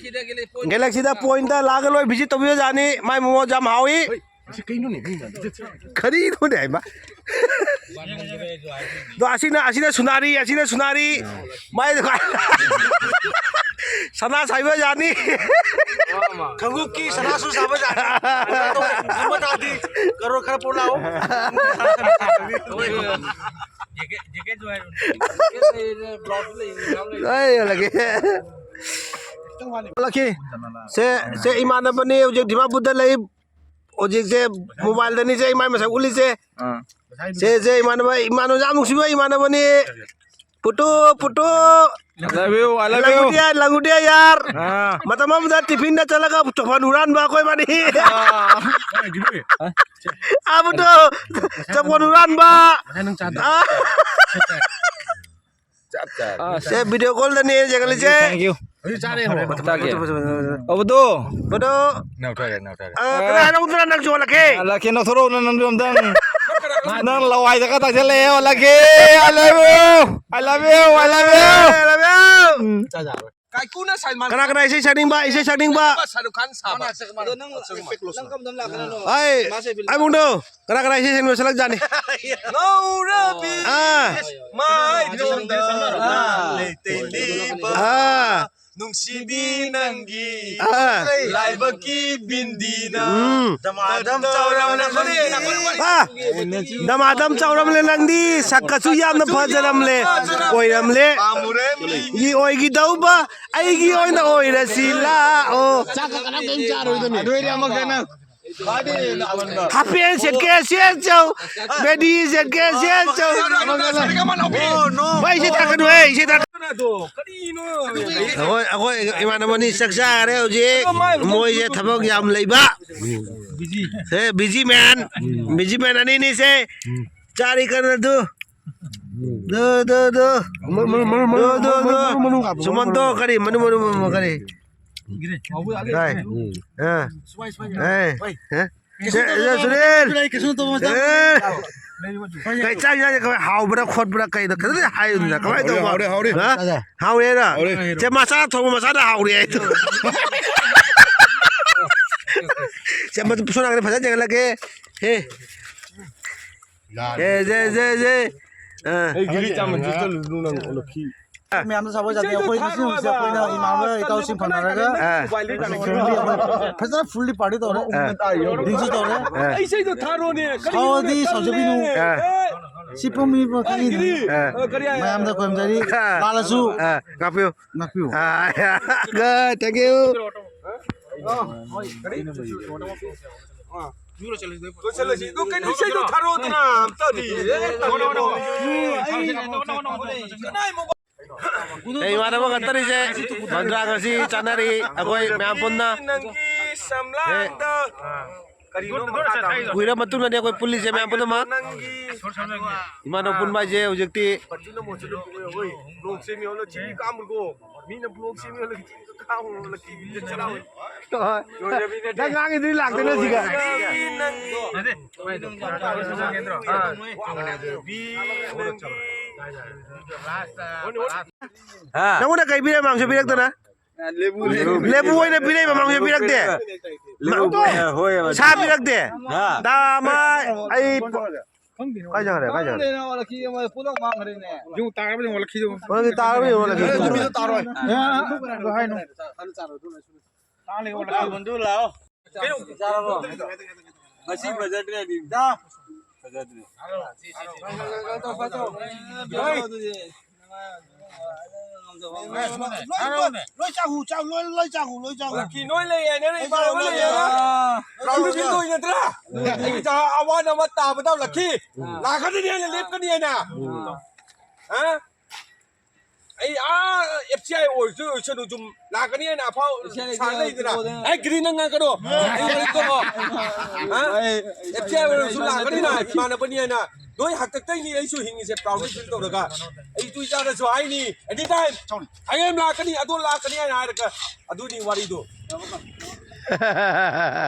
ꯒꯦꯂꯦꯛꯁꯤꯗ ꯄꯣꯏꯟꯗ ꯂꯥꯛꯑꯒ ꯂꯣꯏ visit ꯇꯧꯕꯤꯕ ꯌꯥꯅꯤ꯫ ꯃꯥꯏ ꯃꯣꯃꯣ ꯌꯥꯝ ꯍꯥꯎꯏ꯫ ꯍꯣꯏ, ꯑꯁꯤ ꯀꯩꯅꯣꯅꯦ, ꯃꯤ ꯃꯌꯥꯝ? ꯀꯔꯤꯅꯣꯅꯦ ꯍꯥꯏꯕ? ꯑꯗꯣ ꯑꯁꯤꯅ, ꯑꯁꯤꯅ ꯁꯨꯅꯥꯔꯤ, ꯑꯁꯤꯅ ꯁꯨꯅꯥꯔꯤ꯫ ꯃꯥꯏꯗ ꯁꯅꯥ ꯁꯥꯏꯕ ꯌꯥꯅꯤ꯫ ꯈꯪꯉꯨꯛꯀꯤ ꯁꯅꯥꯁꯨ ꯁꯥꯕ ꯌꯥꯅꯤ꯫ ꯑꯃ ꯇꯥꯗꯤ ꯀꯔꯣꯔ ꯈꯔ ꯄꯨꯔꯛꯑꯣ꯫ ꯑꯩ ꯌꯣꯜꯂꯒꯦ꯫ ꯌꯣꯜꯂꯛꯈꯤ꯫ ꯁꯦ, ꯁꯦ ꯏꯃꯥꯟꯅꯕꯅꯤ, ꯍꯧꯖꯤꯛ ꯗꯤꯃꯥꯄꯨꯔꯗ ꯂꯩ꯫ ꯍꯧꯖꯤꯛꯁꯦ ꯃꯣꯕꯥꯏꯜꯗꯅꯤ ꯁꯦ ꯏꯃꯥꯏ ꯃꯁꯛ ꯎꯠꯂꯤꯁꯦ꯫ ꯑꯥ꯫ ꯁꯦ, ꯁꯦ ꯏꯃꯥꯟꯅꯕ, ꯏꯃꯥꯟꯅꯕ ꯌꯥꯝ ꯅꯨꯡꯁꯤꯕ ꯏꯃꯥꯟꯅꯕꯅꯤ꯫ ꯄꯨꯇꯨ, ꯄꯨꯇꯨ꯫ I love you, I love you. ꯂꯪꯒꯨꯗꯤꯌꯥ, ꯂꯪꯒꯨꯗꯤꯌꯥ ꯌꯥꯔ꯫ ꯑꯥ꯫ ꯃꯇꯝ ꯑꯃꯗ ꯇꯤꯐꯤꯟꯗ ꯆꯠꯂꯒ ꯆꯐꯣꯟ ꯍꯨꯔꯥꯟꯕ ꯑꯩꯈꯣꯏ ꯃꯅꯤ꯫ ꯑꯥ꯫ ꯑꯥ, ꯄꯨꯇꯨ꯫ ꯆꯐꯣꯟ ꯍꯨꯔꯥꯟꯕ꯫ ꯑꯥ꯫ ꯆꯞ ꯆꯥꯔꯦ꯫ ꯑꯥ, ꯁꯦ, video ꯀꯣꯜꯗꯅꯦ ꯌꯦꯡꯍꯜꯂꯤꯁꯦ꯫ Thank you, thank you꯫ ꯇꯥꯒꯦ꯫ ꯑꯕꯗꯣ꯫ ꯕꯗꯣ꯫ ꯅꯧꯊꯔꯦ, ꯅꯧꯊꯔꯦ꯫ ꯑꯥ, ꯀꯅꯥ ꯍꯥꯏꯔꯧꯗꯅ ꯅꯪꯁꯨ ꯍꯜꯂꯛꯀꯦ? ꯍꯜꯂꯛꯀꯦ, ꯅꯧꯊꯣꯔꯛꯎ ꯅꯪ, ꯅꯪꯁꯨ ꯑꯝꯇꯪ꯫ ꯅꯪ ꯂꯋꯥꯏꯗꯒ ꯇꯥꯏꯁꯜꯂꯛꯑꯦ, ꯍꯜꯂꯛꯀꯦ꯫ I love you, I love you, I love you꯫ I love you꯫ ꯎꯝ꯫ ꯀꯥꯏꯀꯨꯅ ꯁꯜꯃꯥꯟ ꯀꯅꯥ ꯀꯅꯥ ꯏꯁꯩ ꯁꯛꯅꯤꯡꯕ, ꯏꯁꯩ ꯁꯛꯅꯤꯡꯕ? ꯁꯥꯔꯨꯛ ꯈꯥꯟ ꯁꯥꯕ꯫ ꯑꯗꯣ ꯅꯪ, ꯅꯪ ꯀꯝꯗꯝ ꯂꯥꯛꯀꯅꯣ? ꯍꯥꯏ, ꯃꯥꯁꯦ ꯕꯤꯜ ꯑꯩ ꯃꯨꯡꯗꯣ꯫ ꯀꯅꯥ ꯀꯅꯥ ꯏꯁꯩ ꯁꯛꯅꯤꯡꯕ ꯁꯛꯂꯛꯖꯥꯠꯅꯤ? ꯉꯧꯔꯕꯤ ꯑꯥ꯫ ꯃꯥꯏꯊꯣꯡꯗ ꯑꯥ꯫ ꯂꯩꯇꯦꯡꯂꯤꯕ ꯑꯥ꯫ ꯅꯨꯡꯁꯤꯕꯤ ꯅꯪꯒꯤ ꯑꯥ꯫ ꯂꯥꯏꯕꯛꯀꯤ ꯕꯤꯟꯗꯤꯅ ꯎꯝ꯫ ꯗꯃꯥꯗꯝ ꯆꯥꯎꯔꯝꯂꯦ꯫ ꯑꯥ꯫ ꯗꯃꯥꯗꯝ ꯆꯥꯎꯔꯝꯂꯦ ꯅꯪꯗꯤ ꯁꯛꯀꯁꯨ ꯌꯥꯝꯅ ꯐꯖꯔꯝꯂꯦ ꯑꯣꯏꯔꯝꯂꯦ꯫ ꯄꯥꯝꯃꯨꯔꯦ ꯃꯤ꯫ ꯒꯤ ꯑꯣꯏꯈꯤꯗꯧꯕ ꯑꯩꯒꯤ ꯑꯣꯏꯅ ꯑꯣꯏꯔꯁꯤ ꯂꯥꯛꯑꯣ꯫ ꯆꯥꯛꯀ ꯀꯅꯥꯝ ꯀꯔꯤꯝ ꯆꯥꯔꯣꯏꯗꯕꯅꯤ꯫ ꯑꯗꯨ ꯑꯣꯏꯔꯗꯤ ꯑꯃꯒ ꯅꯪ꯫ ꯍꯥꯞ ꯄꯦꯟ ꯁꯦꯠꯀꯦ ꯁꯦꯠꯆꯧ, ꯕꯦꯗꯤ ꯁꯦꯠꯀꯦ ꯁꯦꯠꯆꯧ꯫ ꯚꯥꯏ, ꯏꯁꯩ ꯊꯥꯀꯠꯅꯨꯍꯦ, ꯏꯁꯩ ꯊꯥꯀꯠ-, ꯑꯩꯈꯣꯏ, ꯑꯩꯈꯣꯏ ꯏꯃꯥꯟꯅꯕꯅꯤ ꯆꯥꯛ ꯆꯥꯈꯔꯦ ꯍꯧꯖꯤꯛ꯫ ꯃꯣꯏꯁꯦ ꯊꯕꯛ ꯌꯥꯝ ꯂꯩꯕ꯫ ꯁꯦ, busy man, busy man ꯑꯅꯤꯅꯤ ꯁꯦ꯫ ꯆꯥꯔꯤ ꯀꯟꯅ ꯑꯗꯨ꯫ ꯗꯨ, ꯗꯨ, ꯗꯨ꯫ ꯃꯅꯨꯡ, ꯃꯅꯨꯡ, ꯃꯅꯨꯡ, ꯗꯨ, ꯗꯨ, ꯃꯅꯨꯡ, ꯗꯨ꯫ ꯃꯅꯨꯡ ꯍꯥꯞꯄꯣ, ꯁꯨꯃꯟꯇꯣ, ꯃꯅꯨꯡ꯫ ꯀꯔꯤ? ꯃꯅꯨꯡ, ꯃꯅꯨꯡ, ꯃꯅꯨꯡ, ꯀꯔꯤ? ꯀꯥꯏ? ꯑꯥ꯫ ꯑꯦ꯫ ꯍꯦ? ꯁꯦ, ꯁꯦ, ꯁꯨꯅꯤꯜ꯫ ꯁꯨꯅꯤꯜ꯫ ꯀꯩ ꯆꯥꯛ ꯏꯟꯖꯥꯡꯁꯦ ꯀꯃꯥꯏ ꯍꯥꯎꯕ꯭ꯔꯥ ꯈꯣꯠꯄ꯭ꯔꯥ ꯀꯩꯅꯣ ꯈꯤꯇꯪꯗꯤ ꯍꯥꯏꯌꯨꯗꯅ, ꯀꯃꯥꯏꯅ ꯍꯥꯎꯔꯦ, ꯇꯧꯕ? ꯍꯥꯎꯔꯦ, ꯍꯥꯎꯔꯦ꯫ ꯍꯥ? ꯆꯥ, ꯆꯥ꯫ ꯍꯥꯎꯔꯦꯔꯥ? ꯍꯥꯎꯔꯦ꯫ ꯁꯦ, ꯃꯆꯥ ꯊꯣꯡꯕ ꯃꯆꯥꯅ ꯍꯥꯎꯔꯦ ꯍꯥꯏꯗꯣ꯫ ꯁꯦ, ꯃꯗꯨ ꯁꯣꯝ ꯅꯥꯀꯟꯗ ꯐꯖꯅ ꯌꯦꯡꯍꯜꯂꯒꯦ꯫ ꯍꯦ꯫ ꯑꯦ, ꯖꯦ, ꯖꯦ, ꯖꯦ꯫ ꯑꯥ꯫ ꯑꯩ ꯒꯤꯔꯤ ꯆꯥꯃꯟꯁꯤ ꯆꯠꯂꯨꯅꯨ ꯅꯪ, ꯑꯣꯂꯣꯈꯤ꯫ ꯃꯌꯥꯝꯗ ꯁꯥꯕ ꯌꯥꯗꯦ꯫ ꯑꯩꯈꯣꯏ ꯉꯁꯤ ꯅꯨꯃꯤꯠꯁꯦ ꯑꯩꯈꯣꯏꯅ ꯏꯃꯥꯟꯅꯕ ꯏꯇꯥꯎꯁꯤꯡ ꯐꯪꯅꯔꯒ ꯑꯥ꯫ ꯐꯖꯅ fully party ꯇꯧꯔꯦ꯫ ꯑꯥ꯫ Drinks ꯁꯨ ꯇꯧꯔꯦ꯫ ꯑꯥ꯫ ꯏꯁꯩꯗꯣ ꯊꯥꯔꯣꯅꯦ꯫ ꯁꯥꯎꯔꯗꯤ ꯁꯥꯎꯖꯕꯤꯅꯨ꯫ ꯑꯥ꯫ ꯁꯤ ꯄꯨꯝ ꯃꯤ ꯄꯨꯝ ꯈꯪꯉꯤꯅꯤ꯫ ꯑꯥ꯫ ꯃꯌꯥꯝꯗ ꯈꯣꯏꯔꯝꯖꯔꯤ꯫ ꯑꯥ꯫ ꯂꯥꯜꯂꯁꯨ ꯑꯥ꯫ ꯉꯥꯛꯄꯤꯌꯨ꯫ ꯉꯥꯛꯄꯤꯌꯨ꯫ ꯑꯥ, ꯌꯥ, ꯇꯦꯡꯀ꯭ꯌꯨ꯫ ꯂꯣꯏꯁꯤꯜꯂꯁꯤ꯫ ꯑꯗꯨ ꯀꯩꯅꯣ ꯏꯁꯩꯗꯣ ꯊꯥꯔꯛꯑꯣꯗꯅ ꯑꯝꯇꯗꯤ꯫ ꯑꯦ, ꯇꯧꯔꯦ꯫ ꯑꯩ ꯏꯃꯥꯟꯅꯕ ꯈꯛꯇꯅꯤꯁꯦ ꯃꯟꯗ꯭ꯔꯥ ꯉꯁꯤ ꯆꯥꯅꯔꯤ ꯑꯩꯈꯣꯏ ꯃꯌꯥꯝ ꯄꯨꯟꯅ꯫ ꯅꯪꯒꯤ ꯁꯝꯂꯥꯡꯗ ꯀꯔꯤꯅꯣ ꯃꯈꯥ ꯇꯥꯕ? ꯀꯨꯏꯔ ꯃꯇꯨꯡꯗꯅꯤ ꯑꯩꯈꯣꯏ ꯄꯨꯜꯂꯤꯁꯦ ꯃꯌꯥꯝ ꯄꯨꯝꯅꯃꯛ꯫ ꯅꯪꯒꯤ ꯏꯃꯥꯟꯅꯕ ꯄꯨꯟꯕ ꯍꯥꯏꯁꯦ ꯍꯧꯖꯤꯛꯇꯤ꯫ ꯃꯆꯨꯅ ꯃꯆꯨꯅ ꯄꯨꯔꯛꯑꯣ꯫ ꯅꯣꯡ ꯆꯦꯃꯤ ꯍꯣꯏꯅ ꯆꯤꯡ ꯀꯥꯝꯃꯨꯀꯣ꯫ ꯃꯤꯅ ꯕ꯭ꯂꯣꯛ ꯁꯦꯝꯃꯤ ꯍꯣꯏꯅ ꯆꯤꯡ ꯀꯥꯝꯃꯨ꯫ ꯂꯛꯀꯤ ꯕꯤꯟꯗ ꯆꯠꯂꯥꯎ꯫ ꯅꯪ ꯉꯥꯡꯉꯤꯗꯨꯗꯤ ꯂꯥꯛꯇꯣꯏꯅꯣ ꯁꯤꯒ? ꯅꯪꯒꯤ ꯅꯪꯉꯣꯟꯗ ꯀꯩ ꯄꯤꯔꯦ ꯃꯃꯥꯡꯁꯨ ꯄꯤꯔꯛꯇꯅ? ꯂꯦꯕꯨ, ꯂꯦꯕꯨ꯫ ꯂꯦꯕꯨ ꯑꯣꯏꯅ ꯄꯤꯔꯛꯏ, ꯃꯃꯥꯡꯁꯨ ꯄꯤꯔꯛꯇꯦ꯫ ꯂꯦꯕꯨ, ꯍꯣꯏ, ꯍꯣꯏ꯫ ꯁꯥ ꯄꯤꯔꯛꯇꯦ꯫ ꯍꯥ꯫ ꯗꯥ ꯑꯃ ꯑꯩ ꯀꯥꯏ ꯆꯠꯈ꯭ꯔꯦ? ꯀꯥꯏ ꯆꯠꯈ꯭ꯔꯦ? ꯈꯪꯗꯦꯅꯦ, ꯑꯣꯂꯈꯤ ꯑꯃ ꯄꯨꯂꯞ ꯃꯥꯡꯈ꯭ꯔꯦꯅꯦ꯫ ꯌꯨꯝ ꯇꯥꯔꯕꯅꯤ ꯑꯣꯂꯈꯤꯗꯣ꯫ ꯑꯣꯂꯈꯤ ꯇꯥꯔꯕꯅꯤ ꯑꯣꯂꯈꯤ꯫ ꯑꯦ, ꯑꯗꯨ ꯃꯤꯗꯣ ꯇꯥꯔꯣꯏ꯫ ꯑꯦ, ꯑꯗꯨ ꯍꯥꯏꯅꯨ꯫ ꯇꯥꯡꯂꯤ ꯑꯣꯂꯈꯤ꯫ ꯕꯟꯗꯨ ꯂꯥꯛꯑꯣ꯫ ꯆꯥꯔꯕꯣ? ꯉꯁꯤ ꯐꯖꯗ꯭ꯔꯦ ꯑꯗꯨꯗꯤ꯫ ꯐꯖꯗ꯭ꯔꯦ꯫ ꯂꯣꯏ, ꯂꯣꯏ ꯆꯥꯈꯨ, ꯆꯥ-, ꯂꯣꯏ, ꯂꯣꯏ ꯆꯥꯈꯨ, ꯂꯣꯏ ꯆꯥꯈꯨ꯫ ꯂꯛꯀꯤ ꯅꯣꯏ ꯂꯩ ꯍꯥꯏꯅ ꯅꯣꯏ ꯏꯃꯥꯟꯅꯕ ꯂꯩ ꯍꯥꯏꯅ꯫ ꯑꯥ꯫ ꯄ꯭ꯔꯥꯎꯗ ꯐꯤꯜ ꯇꯧꯔꯤ ꯅꯠꯇ꯭ꯔꯥ? ꯑꯩꯒꯤ ꯆꯥ ꯑꯋꯥ ꯑꯃ ꯇꯥꯕꯗ ꯂꯛꯀꯤ꯫ ꯂꯥꯛꯀꯅꯤ ꯍꯥꯏꯅ ꯂꯦꯞꯀꯅꯤ ꯍꯥꯏꯅ꯫ ꯑꯥ꯫ ꯍꯥ? ꯑꯩ ꯑꯥ ꯑꯦꯐ ꯁꯤ ꯑꯥꯏ ꯑꯣꯏꯔꯁꯨ ꯑꯣꯏꯁꯅꯨ ꯁꯨꯝ ꯂꯥꯛꯀꯅꯤ ꯍꯥꯏꯅ ꯑꯐꯥꯎ ꯑꯦꯐ ꯁꯤ ꯑꯥꯏ ꯁꯥꯔ ꯂꯩꯗꯅ꯫ ꯇꯣꯛꯑꯣꯗꯅ꯫ ꯑꯩ ꯒ꯭ꯔꯤ ꯅꯪ ꯉꯥꯡꯒꯅꯣ꯫ ꯑꯩ ꯋꯥꯔꯤ ꯇꯣꯛꯑꯣ꯫ ꯍꯥ? ꯑꯦꯐ ꯁꯤ ꯑꯥꯏ ꯑꯣꯏꯔꯁꯨ ꯂꯥꯛꯀꯅꯤꯅ ꯏꯃꯥꯟꯅꯕꯅꯤ ꯍꯥꯏꯅ꯫ ꯅꯣꯏ ꯍꯥꯛꯇꯛꯇꯩꯅꯤ ꯑꯩꯁꯨ ꯍꯤꯡꯉꯤꯁꯦ proud feel ꯇꯧꯔꯒ꯫ ꯑꯩ ꯏꯇꯨ ꯏꯆꯥꯗꯁꯨ ꯍꯥꯏꯅꯤ, "Anytime, ꯍꯌꯦꯡ ꯂꯥꯛꯀꯅꯤ, ꯑꯗꯣ ꯂꯥꯛꯀꯅꯤ" ꯍꯥꯏꯅ ꯍꯥꯏꯔꯒ ꯑꯗꯨꯅꯤ ꯋꯥꯔꯤꯗꯣ꯫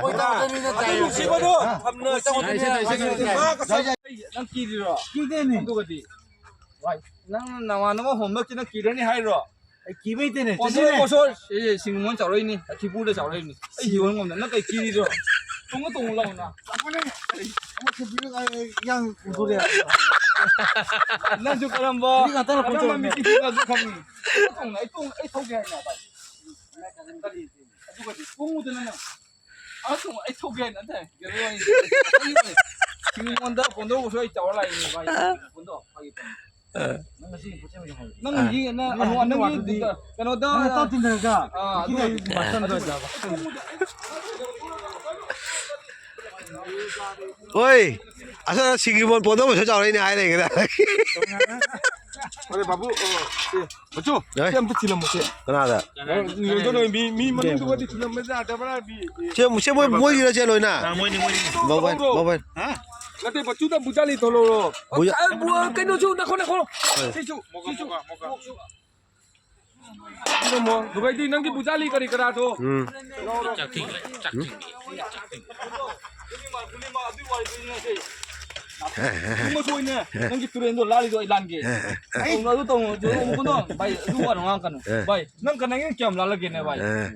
ꯍꯣꯏ, ꯇꯥꯗꯣꯏꯅꯤꯅ ꯑꯗꯨ ꯆꯥꯏꯌꯦ꯫ ꯅꯨꯡꯁꯤꯕꯗꯣ ꯊꯝꯅ ꯍꯣꯏ, ꯇꯥꯗꯣꯏꯅꯤꯅ ꯆꯥꯏꯌꯦ꯫ ꯃꯥ ꯀꯁꯝ ꯅꯪ ꯀꯤꯗ꯭ꯔꯤꯔꯣ? ꯀꯤꯗꯦꯅꯦ꯫ ꯑꯗꯨꯒꯗꯤ꯫ ꯋꯥꯏ, ꯅꯪ ꯅꯃꯥꯟꯅꯕ ꯍꯣꯝꯂꯛꯁꯤ ꯅꯪ ꯀꯤꯔꯅꯤ ꯍꯥꯏꯔꯣ? ꯑꯩ ꯀꯤꯕ ꯂꯩꯇꯦꯅꯦ, ꯄꯣꯁꯣꯔ, ꯆꯠꯁꯤꯅꯦ꯫ ꯄꯣꯁꯣꯔ꯫ ꯑꯦ, ꯁꯤꯡꯒꯨꯝꯕ ꯆꯥꯎꯔꯛꯏꯅꯤ, ꯊꯤꯄꯨꯗ ꯆꯥꯎꯔꯛꯏꯅꯤ꯫ ꯑꯩ ꯌꯣꯟ ꯉꯝꯗ, ꯅꯪ ꯀꯩ ꯀꯤꯔꯤꯗ꯭ꯔꯣ? ꯇꯣꯡꯉꯨ, ꯇꯣꯡꯉꯨ ꯂꯥꯎꯅ꯫ ꯑꯃ ꯊꯤꯟꯕꯤꯔꯒ ꯑꯩ ꯏꯌꯥꯡ ꯀꯨꯝꯊꯣꯔꯛꯑꯦ꯫ ꯅꯪꯁꯨ ꯀꯔꯝꯕ, ꯍꯧꯖꯤꯛ ꯉꯥꯛꯇꯪ ꯂꯥꯛꯄ ꯀꯔꯝꯕ ꯇꯧꯔꯝꯃꯦ꯫ ꯃꯤꯠꯀꯤ ꯐꯤꯕꯝꯅꯣ ꯈꯪꯉꯤ꯫ ꯑꯩ ꯇꯣꯡꯉꯨ, ꯑꯩ ꯇꯣꯡ-, ꯑꯩ ꯊꯧꯒꯦ ꯍꯥꯏꯅ ꯚꯥꯏ꯫ ꯀꯔꯤ? ꯑꯗꯨꯒꯗꯤ ꯇꯣꯡꯉꯨꯗꯅ ꯅꯪ꯫ ꯑ, ꯇꯣꯡꯉꯨ, ꯑꯩ ꯊꯧꯒꯦ ꯍꯥꯏꯅ꯫ ꯑꯗ ꯀꯩꯅꯣ ꯋꯥꯅꯤ꯫ ꯑꯩꯉꯣꯟꯗ ꯐꯣꯟꯗꯧꯕꯁꯨ ꯑꯩ ꯇꯧꯔ ꯂꯥꯛꯏꯅꯦ ꯚꯥꯏ꯫ ꯐꯣꯟꯗꯣ ꯐꯥꯒꯤ ꯇꯧꯅꯤ꯫ ꯑ꯫ ꯅꯪ ꯉꯁꯤ ꯄꯣꯠ ꯆꯩ ꯑꯃ ꯍꯪꯉꯦ꯫ ꯅꯪ ꯑ꯫ ꯌꯦꯡꯉꯦ, ꯅꯪ, ꯅꯪ ꯑꯅꯨ-, ꯅꯪꯒꯤ ꯋꯥꯗꯨꯗꯤ ꯑꯗꯨꯗ ꯀꯩꯅꯣꯗ ꯅꯪ ꯇꯧ ꯇꯤꯟꯅꯔꯒ ꯑ, ꯑꯗꯨ ꯏꯀꯤꯗ ꯋꯥꯗꯨꯗꯤ꯫ ꯃꯥꯁꯇꯔ ꯂꯣꯏꯁꯤꯜꯂꯕ? ꯍꯣꯏ, ꯑꯁ, ꯁꯤꯒꯤꯕꯣꯟ ꯄꯣꯟꯗꯧ ꯃꯁꯛ ꯆꯥꯎꯔꯛꯏꯅꯦ ꯍꯥꯏ ꯂꯩꯒꯦꯗ꯫ ꯑꯔꯦ ꯕꯥꯕꯨ, ꯑꯣ, ꯁꯤ, ꯃꯆꯨ, ꯑꯦ꯫ ꯁꯤ ꯑꯝꯇ ꯊꯤꯜꯂꯝꯃꯣ, ꯁꯤ꯫ ꯀꯅꯥꯗ? ꯑ, ꯌꯣꯟꯗꯣ ꯂꯣꯏ ꯃꯤ, ꯃꯤ ꯃꯅꯨꯡꯗꯨꯒꯗꯤ ꯊꯤꯜꯂꯝꯕ ꯌꯥꯗꯕ꯭ꯔꯥ? ꯃꯤ, ꯁꯤ, ꯁꯤ ꯃꯣꯏ, ꯃꯣꯏꯒꯤꯔꯣ ꯁꯦ ꯂꯣꯏꯅ? ꯑ, ꯃꯣꯏꯅꯤ, ꯃꯣꯏꯅꯤ꯫ ꯃꯣꯕꯥꯏꯜ, ꯂꯧꯔꯣ꯫ ꯃꯣꯕꯥꯏꯜ꯫ ꯍꯥ? ꯅꯠꯇꯦ, ꯃꯆꯨꯗ ꯕꯨꯖꯥꯂꯤ ꯊꯣꯛꯂꯛꯑꯣ꯫ ꯕꯨꯖꯥ- ꯑ, ꯕꯨ-, ꯀꯩꯅꯣꯁꯨ ꯅꯈꯣ, ꯅꯈꯣ꯫ ꯍꯣꯏ꯫ ꯁꯤꯁꯨ, ꯁꯤꯁꯨ꯫ ꯊꯤꯜꯂꯝꯃꯣ꯫ ꯑꯗꯨꯒꯩꯗꯤ ꯅꯪꯒꯤ ꯕꯨꯖꯥꯂꯤ ꯀꯔꯤ ꯀꯔꯥꯗꯣ꯫ ꯎꯝ꯫ ꯄꯨꯡ ꯑꯃ ꯊꯣꯛꯏꯅꯦ꯫ ꯅꯪꯒꯤ ꯇꯨꯔꯦꯟꯗꯣ ꯂꯥꯜꯂꯤꯗꯣ ꯑꯩ ꯂꯥꯟꯒꯦ꯫ ꯇꯧꯅꯨ, ꯑꯗꯨ ꯇꯧꯅꯨ, ꯑꯗꯨ ꯇꯧꯅꯨ, ꯚꯥꯏ, ꯑꯗꯨ ꯋꯥꯗꯣ ꯉꯥꯡꯉꯛꯀꯅꯨ꯫ ꯑꯦ꯫ ꯚꯥꯏ, ꯅꯪ ꯀꯅꯥꯒꯤ ꯀꯌꯥꯝ ꯂꯥꯜꯂꯒꯦꯅꯦ, ꯚꯥꯏ? ꯑꯦ꯫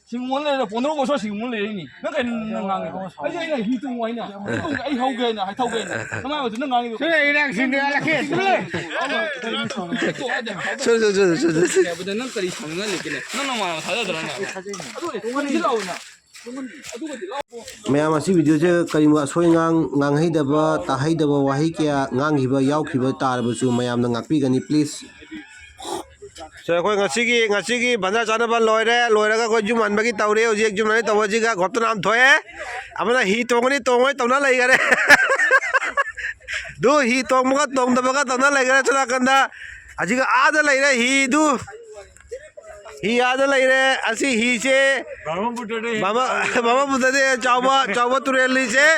ꯁꯤꯡꯉꯣꯟ ꯂꯩꯔ, ꯄꯣꯟꯗ꯭ꯔꯣ ꯃꯁꯣ ꯁꯤꯡꯉꯣꯟ ꯂꯩꯔꯤꯅꯤ꯫ ꯅꯪ ꯀꯩꯅꯣ ꯅꯪ ꯉꯥꯡꯉꯤꯗꯣ? ꯑꯩ, ꯑꯩꯅ ꯍꯤ ꯇꯣꯡꯉꯨ ꯍꯥꯏꯅ꯫ ꯑꯩ ꯇꯣꯡ-, ꯑꯩ ꯍꯧꯒꯦ ꯍꯥꯏꯅ, ꯑꯩ ꯊꯧꯒꯦ ꯍꯥꯏꯅ꯫ ꯀꯃꯥꯏꯅ ꯅꯪ ꯉꯥꯡꯉꯤꯗꯣ? ꯁꯤꯅ ꯏꯔꯥꯡ ꯁꯤꯟꯗ ꯂꯥꯛꯀꯦ꯫ ꯁꯤꯗ ꯂꯩ꯫ ꯁꯣ, ꯁꯣ, ꯁꯣ, ꯁꯣ, ꯁꯣ꯫ ꯍꯥꯏꯕꯗ ꯅꯪ ꯀꯔꯤ ꯁꯥꯎꯅꯤꯡꯉꯥꯏ ꯂꯩꯒꯦꯅꯦ? ꯅꯪ ꯅꯃꯥꯟꯅꯕ ꯊꯥꯖꯗ꯭ꯔꯅꯦ? ꯑꯗꯨ ꯂꯥꯛꯑꯣꯅ꯫ ꯃꯌꯥꯝ ꯑꯁꯤ ꯚꯤꯗꯤꯑꯣꯁꯦ ꯀꯔꯤꯒꯨꯝꯕ ꯑꯁꯣꯏ ꯑꯉꯥꯡ, ꯉꯥꯡꯍꯩꯗꯕ, ꯇꯥꯍꯩꯗꯕ ꯋꯥꯍꯩ ꯀꯌꯥ ꯉꯥꯡꯈꯤꯕ ꯌꯥꯎꯈꯤꯕ ꯇꯥꯔꯕꯁꯨ ꯃꯌꯥꯝꯅ ꯉꯥꯛꯄꯤꯒꯅꯤ, please꯫ ꯁꯦ, ꯑꯩꯈꯣꯏ ꯉꯁꯤꯒꯤ, ꯉꯁꯤꯒꯤ ꯚꯟꯗꯥꯔ ꯆꯥꯅꯕ ꯂꯣꯏꯔꯦ꯫ ꯂꯣꯏꯔꯒ ꯑꯩꯈꯣꯏ ꯌꯨꯝ ꯍꯟꯕꯒꯤ ꯇꯧꯔꯤ꯫ ꯍꯧꯖꯤꯛ ꯌꯨꯝ ꯍꯟꯕꯒꯤ ꯇꯧꯕꯁꯤꯒ ꯒꯣꯞꯇꯅ ꯑꯃ ꯊꯣꯛꯑꯦ꯫ ꯑꯃꯅ ꯍꯤ ꯇꯣꯡꯒꯅꯤ, ꯇꯣꯡꯉꯣꯏ ꯇꯧꯅ ꯂꯩꯈꯔꯦ꯫ ꯑꯗꯨ ꯍꯤ ꯇꯣꯡꯕꯒ ꯇꯣꯡꯗꯕꯒ ꯇꯧꯅ ꯂꯩꯈꯔꯦ꯫ ꯁꯣꯝ ꯅꯥꯀꯟꯗ ꯑꯁꯤꯒ ꯑꯥꯗ ꯂꯩꯔꯦ ꯍꯤꯗꯨ꯫ ꯍꯤ ꯑꯥꯗ ꯂꯩꯔꯦ꯫ ꯑꯁꯤ ꯍꯤꯁꯦ ꯕ꯭ꯔꯍ꯭ꯃꯄꯨꯇ꯭ꯔꯗ ꯍꯤ ꯕ꯭ꯔꯍ꯭ꯃ-, ꯕ꯭ꯔꯍ꯭ꯃꯄꯨꯇ꯭ꯔꯗ ꯆꯥꯎꯕ, ꯆꯥꯎꯕ ꯇꯨꯔꯦꯜꯅꯤꯁꯦ꯫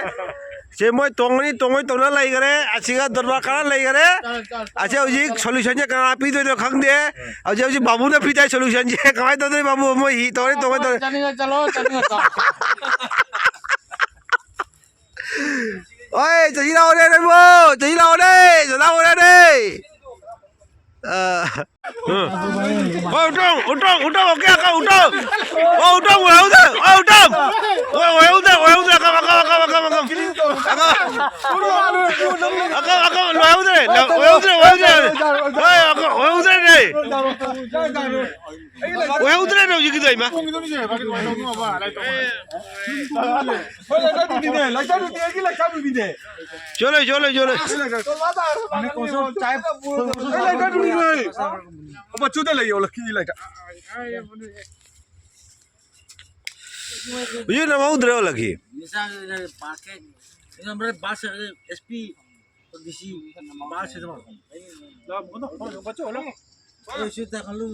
ꯁꯦ ꯃꯣꯏ ꯇꯣꯡꯒꯅꯤ, ꯇꯣꯡꯉꯣꯏ ꯇꯧꯅ ꯂꯩꯈꯔꯦ꯫ ꯑꯁꯤꯒ ꯗꯔꯕꯥꯔ ꯈꯔ ꯂꯩꯈꯔꯦ꯫ ꯑꯁꯤ ꯍꯧꯖꯤꯛ solutionꯁꯦ ꯀꯅꯥ ꯄꯤꯗꯣꯏꯅꯣ ꯈꯪꯗꯦ꯫ ꯍꯧꯖꯤꯛ, ꯍꯧꯖꯤꯛ ꯕꯥꯕꯨꯅ ꯄꯤꯗꯥꯏ solutionꯁꯦ꯫ ꯀꯃꯥꯏꯅ ꯇꯧꯗꯣꯏ ꯕꯥꯕꯨ? ꯃꯣꯏ ꯍꯤ ꯇꯧꯔꯦ, ꯇꯣꯡꯉꯣꯏ ꯇꯧꯔꯦ꯫ ꯆꯠꯅꯤꯡꯉ ꯆꯠꯂꯣ, ꯆꯠꯅꯤꯡꯉ ꯆꯠꯂꯣ꯫ ꯍꯣꯏ, ꯆꯍꯤ ꯂꯥꯛꯑꯣꯅꯦ ꯅꯪꯕꯨ, ꯆꯍꯤ ꯂꯥꯛꯑꯣꯅꯦ, ꯆꯅꯥ ꯍꯣꯔꯦꯅꯦ꯫ ꯑ, ꯍꯣꯏ, ꯎꯇꯣꯡ, ꯎꯇꯣꯡ, ꯎꯇꯣꯡ, ꯑꯣꯀꯦ, ꯑꯀꯥꯎ, ꯎꯇꯣꯡ꯫ ꯑꯣ, ꯎꯇꯣꯡ, ꯑꯣꯏꯍꯧꯗ꯭ꯔꯦ, ꯑꯣ, ꯎꯇꯣꯡ꯫ ꯑꯣ, ꯑꯣꯏꯍꯧꯗ꯭ꯔꯦ, ꯑꯣꯏꯍꯧꯗ꯭ꯔꯦ, ꯑꯀꯥꯎ, ꯑꯀꯥꯎ, ꯑꯀꯥꯎ, ꯑꯀꯥꯎ, ꯑꯀꯥꯎ, ꯑꯀꯥꯎ꯫ ꯑꯀꯥꯎ꯫ ꯑꯀꯥꯎ, ꯑꯀꯥꯎ, ꯂꯣꯏꯍꯧꯗ꯭ꯔꯦ, ꯂꯣꯏꯍꯧꯗ꯭ꯔꯦ, ꯑꯣꯏꯍꯧꯗ꯭ꯔꯦ꯫ ꯍꯣꯏ, ꯑꯀꯥꯎ, ꯑꯣꯏꯍꯧꯗ꯭ꯔꯦꯅꯦ꯫ ꯑꯣꯏꯍꯧꯗ꯭ꯔꯦꯅꯦ ꯍꯧꯖꯤꯛꯀꯤꯗꯣ ꯏꯃꯥ꯫ ꯍꯣꯏ, ꯂꯥꯏꯀꯥꯏꯗꯨꯗꯤꯅꯦ, ꯂꯥꯏꯀꯥꯏꯗꯨꯗꯤ ꯑꯩꯒꯤ ꯂꯥꯏꯀꯥꯏꯗꯨꯗꯤꯅꯦ꯫ ꯆꯣꯂꯣ, ꯆꯣꯂꯣ, ꯆꯣꯂꯣ꯫ ꯑꯩ ꯂꯥꯏꯀꯥꯏꯗꯨꯗꯤꯅꯦ꯫ ꯃꯆꯨꯗ ꯂꯩꯌꯣ, ꯂꯛꯀꯤ ꯂꯥꯏꯀꯥꯏ꯫ ꯍꯧꯖꯤꯛ ꯅꯪꯍꯧꯗ꯭ꯔꯦ, ꯂꯛꯀꯤ꯫ ꯅꯝꯕꯔ ꯕꯥꯁ, ꯑꯦꯁ ꯄꯤ, ꯗꯤ ꯁꯤ, ꯕꯥꯁ ꯁꯤꯗ ꯃꯥꯜꯂꯦ꯫ ꯑꯩ ꯁꯤ ꯇꯥꯈꯠꯂꯨ꯫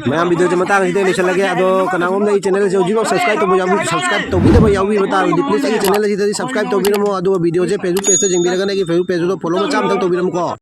ꯃꯌꯥꯝ, video ꯁꯦ ꯃꯇꯥꯡ ꯑꯁꯤꯗ ꯂꯣꯏꯁꯤꯜꯂꯒꯦ꯫ ꯑꯗꯣ ꯀꯅꯥꯒꯨꯝꯕ ꯑꯩ channel ꯁꯦ ꯍꯧꯖꯤꯛꯐꯥꯎ subscribe ꯇꯧꯕ ꯌꯥꯎꯕꯤ-, subscribe ꯇꯧꯕꯤꯗꯕ ꯌꯥꯎꯕꯤꯕ ꯇꯥꯔꯒꯗꯤ, please ꯑꯩꯒꯤ channel ꯑꯁꯤꯗꯗꯤ subscribe ꯇꯧꯕꯤꯔꯝꯃꯣ꯫ ꯑꯗꯨꯒ video ꯁꯦ Facebook page ꯇ ꯌꯦꯡꯕꯤꯔꯒꯅ ꯑꯩꯒꯤ Facebook page ꯇꯨ follow ꯃꯆꯥ ꯑꯃꯇꯪ ꯇꯧꯕꯤꯔꯝꯃꯨꯀꯣ꯫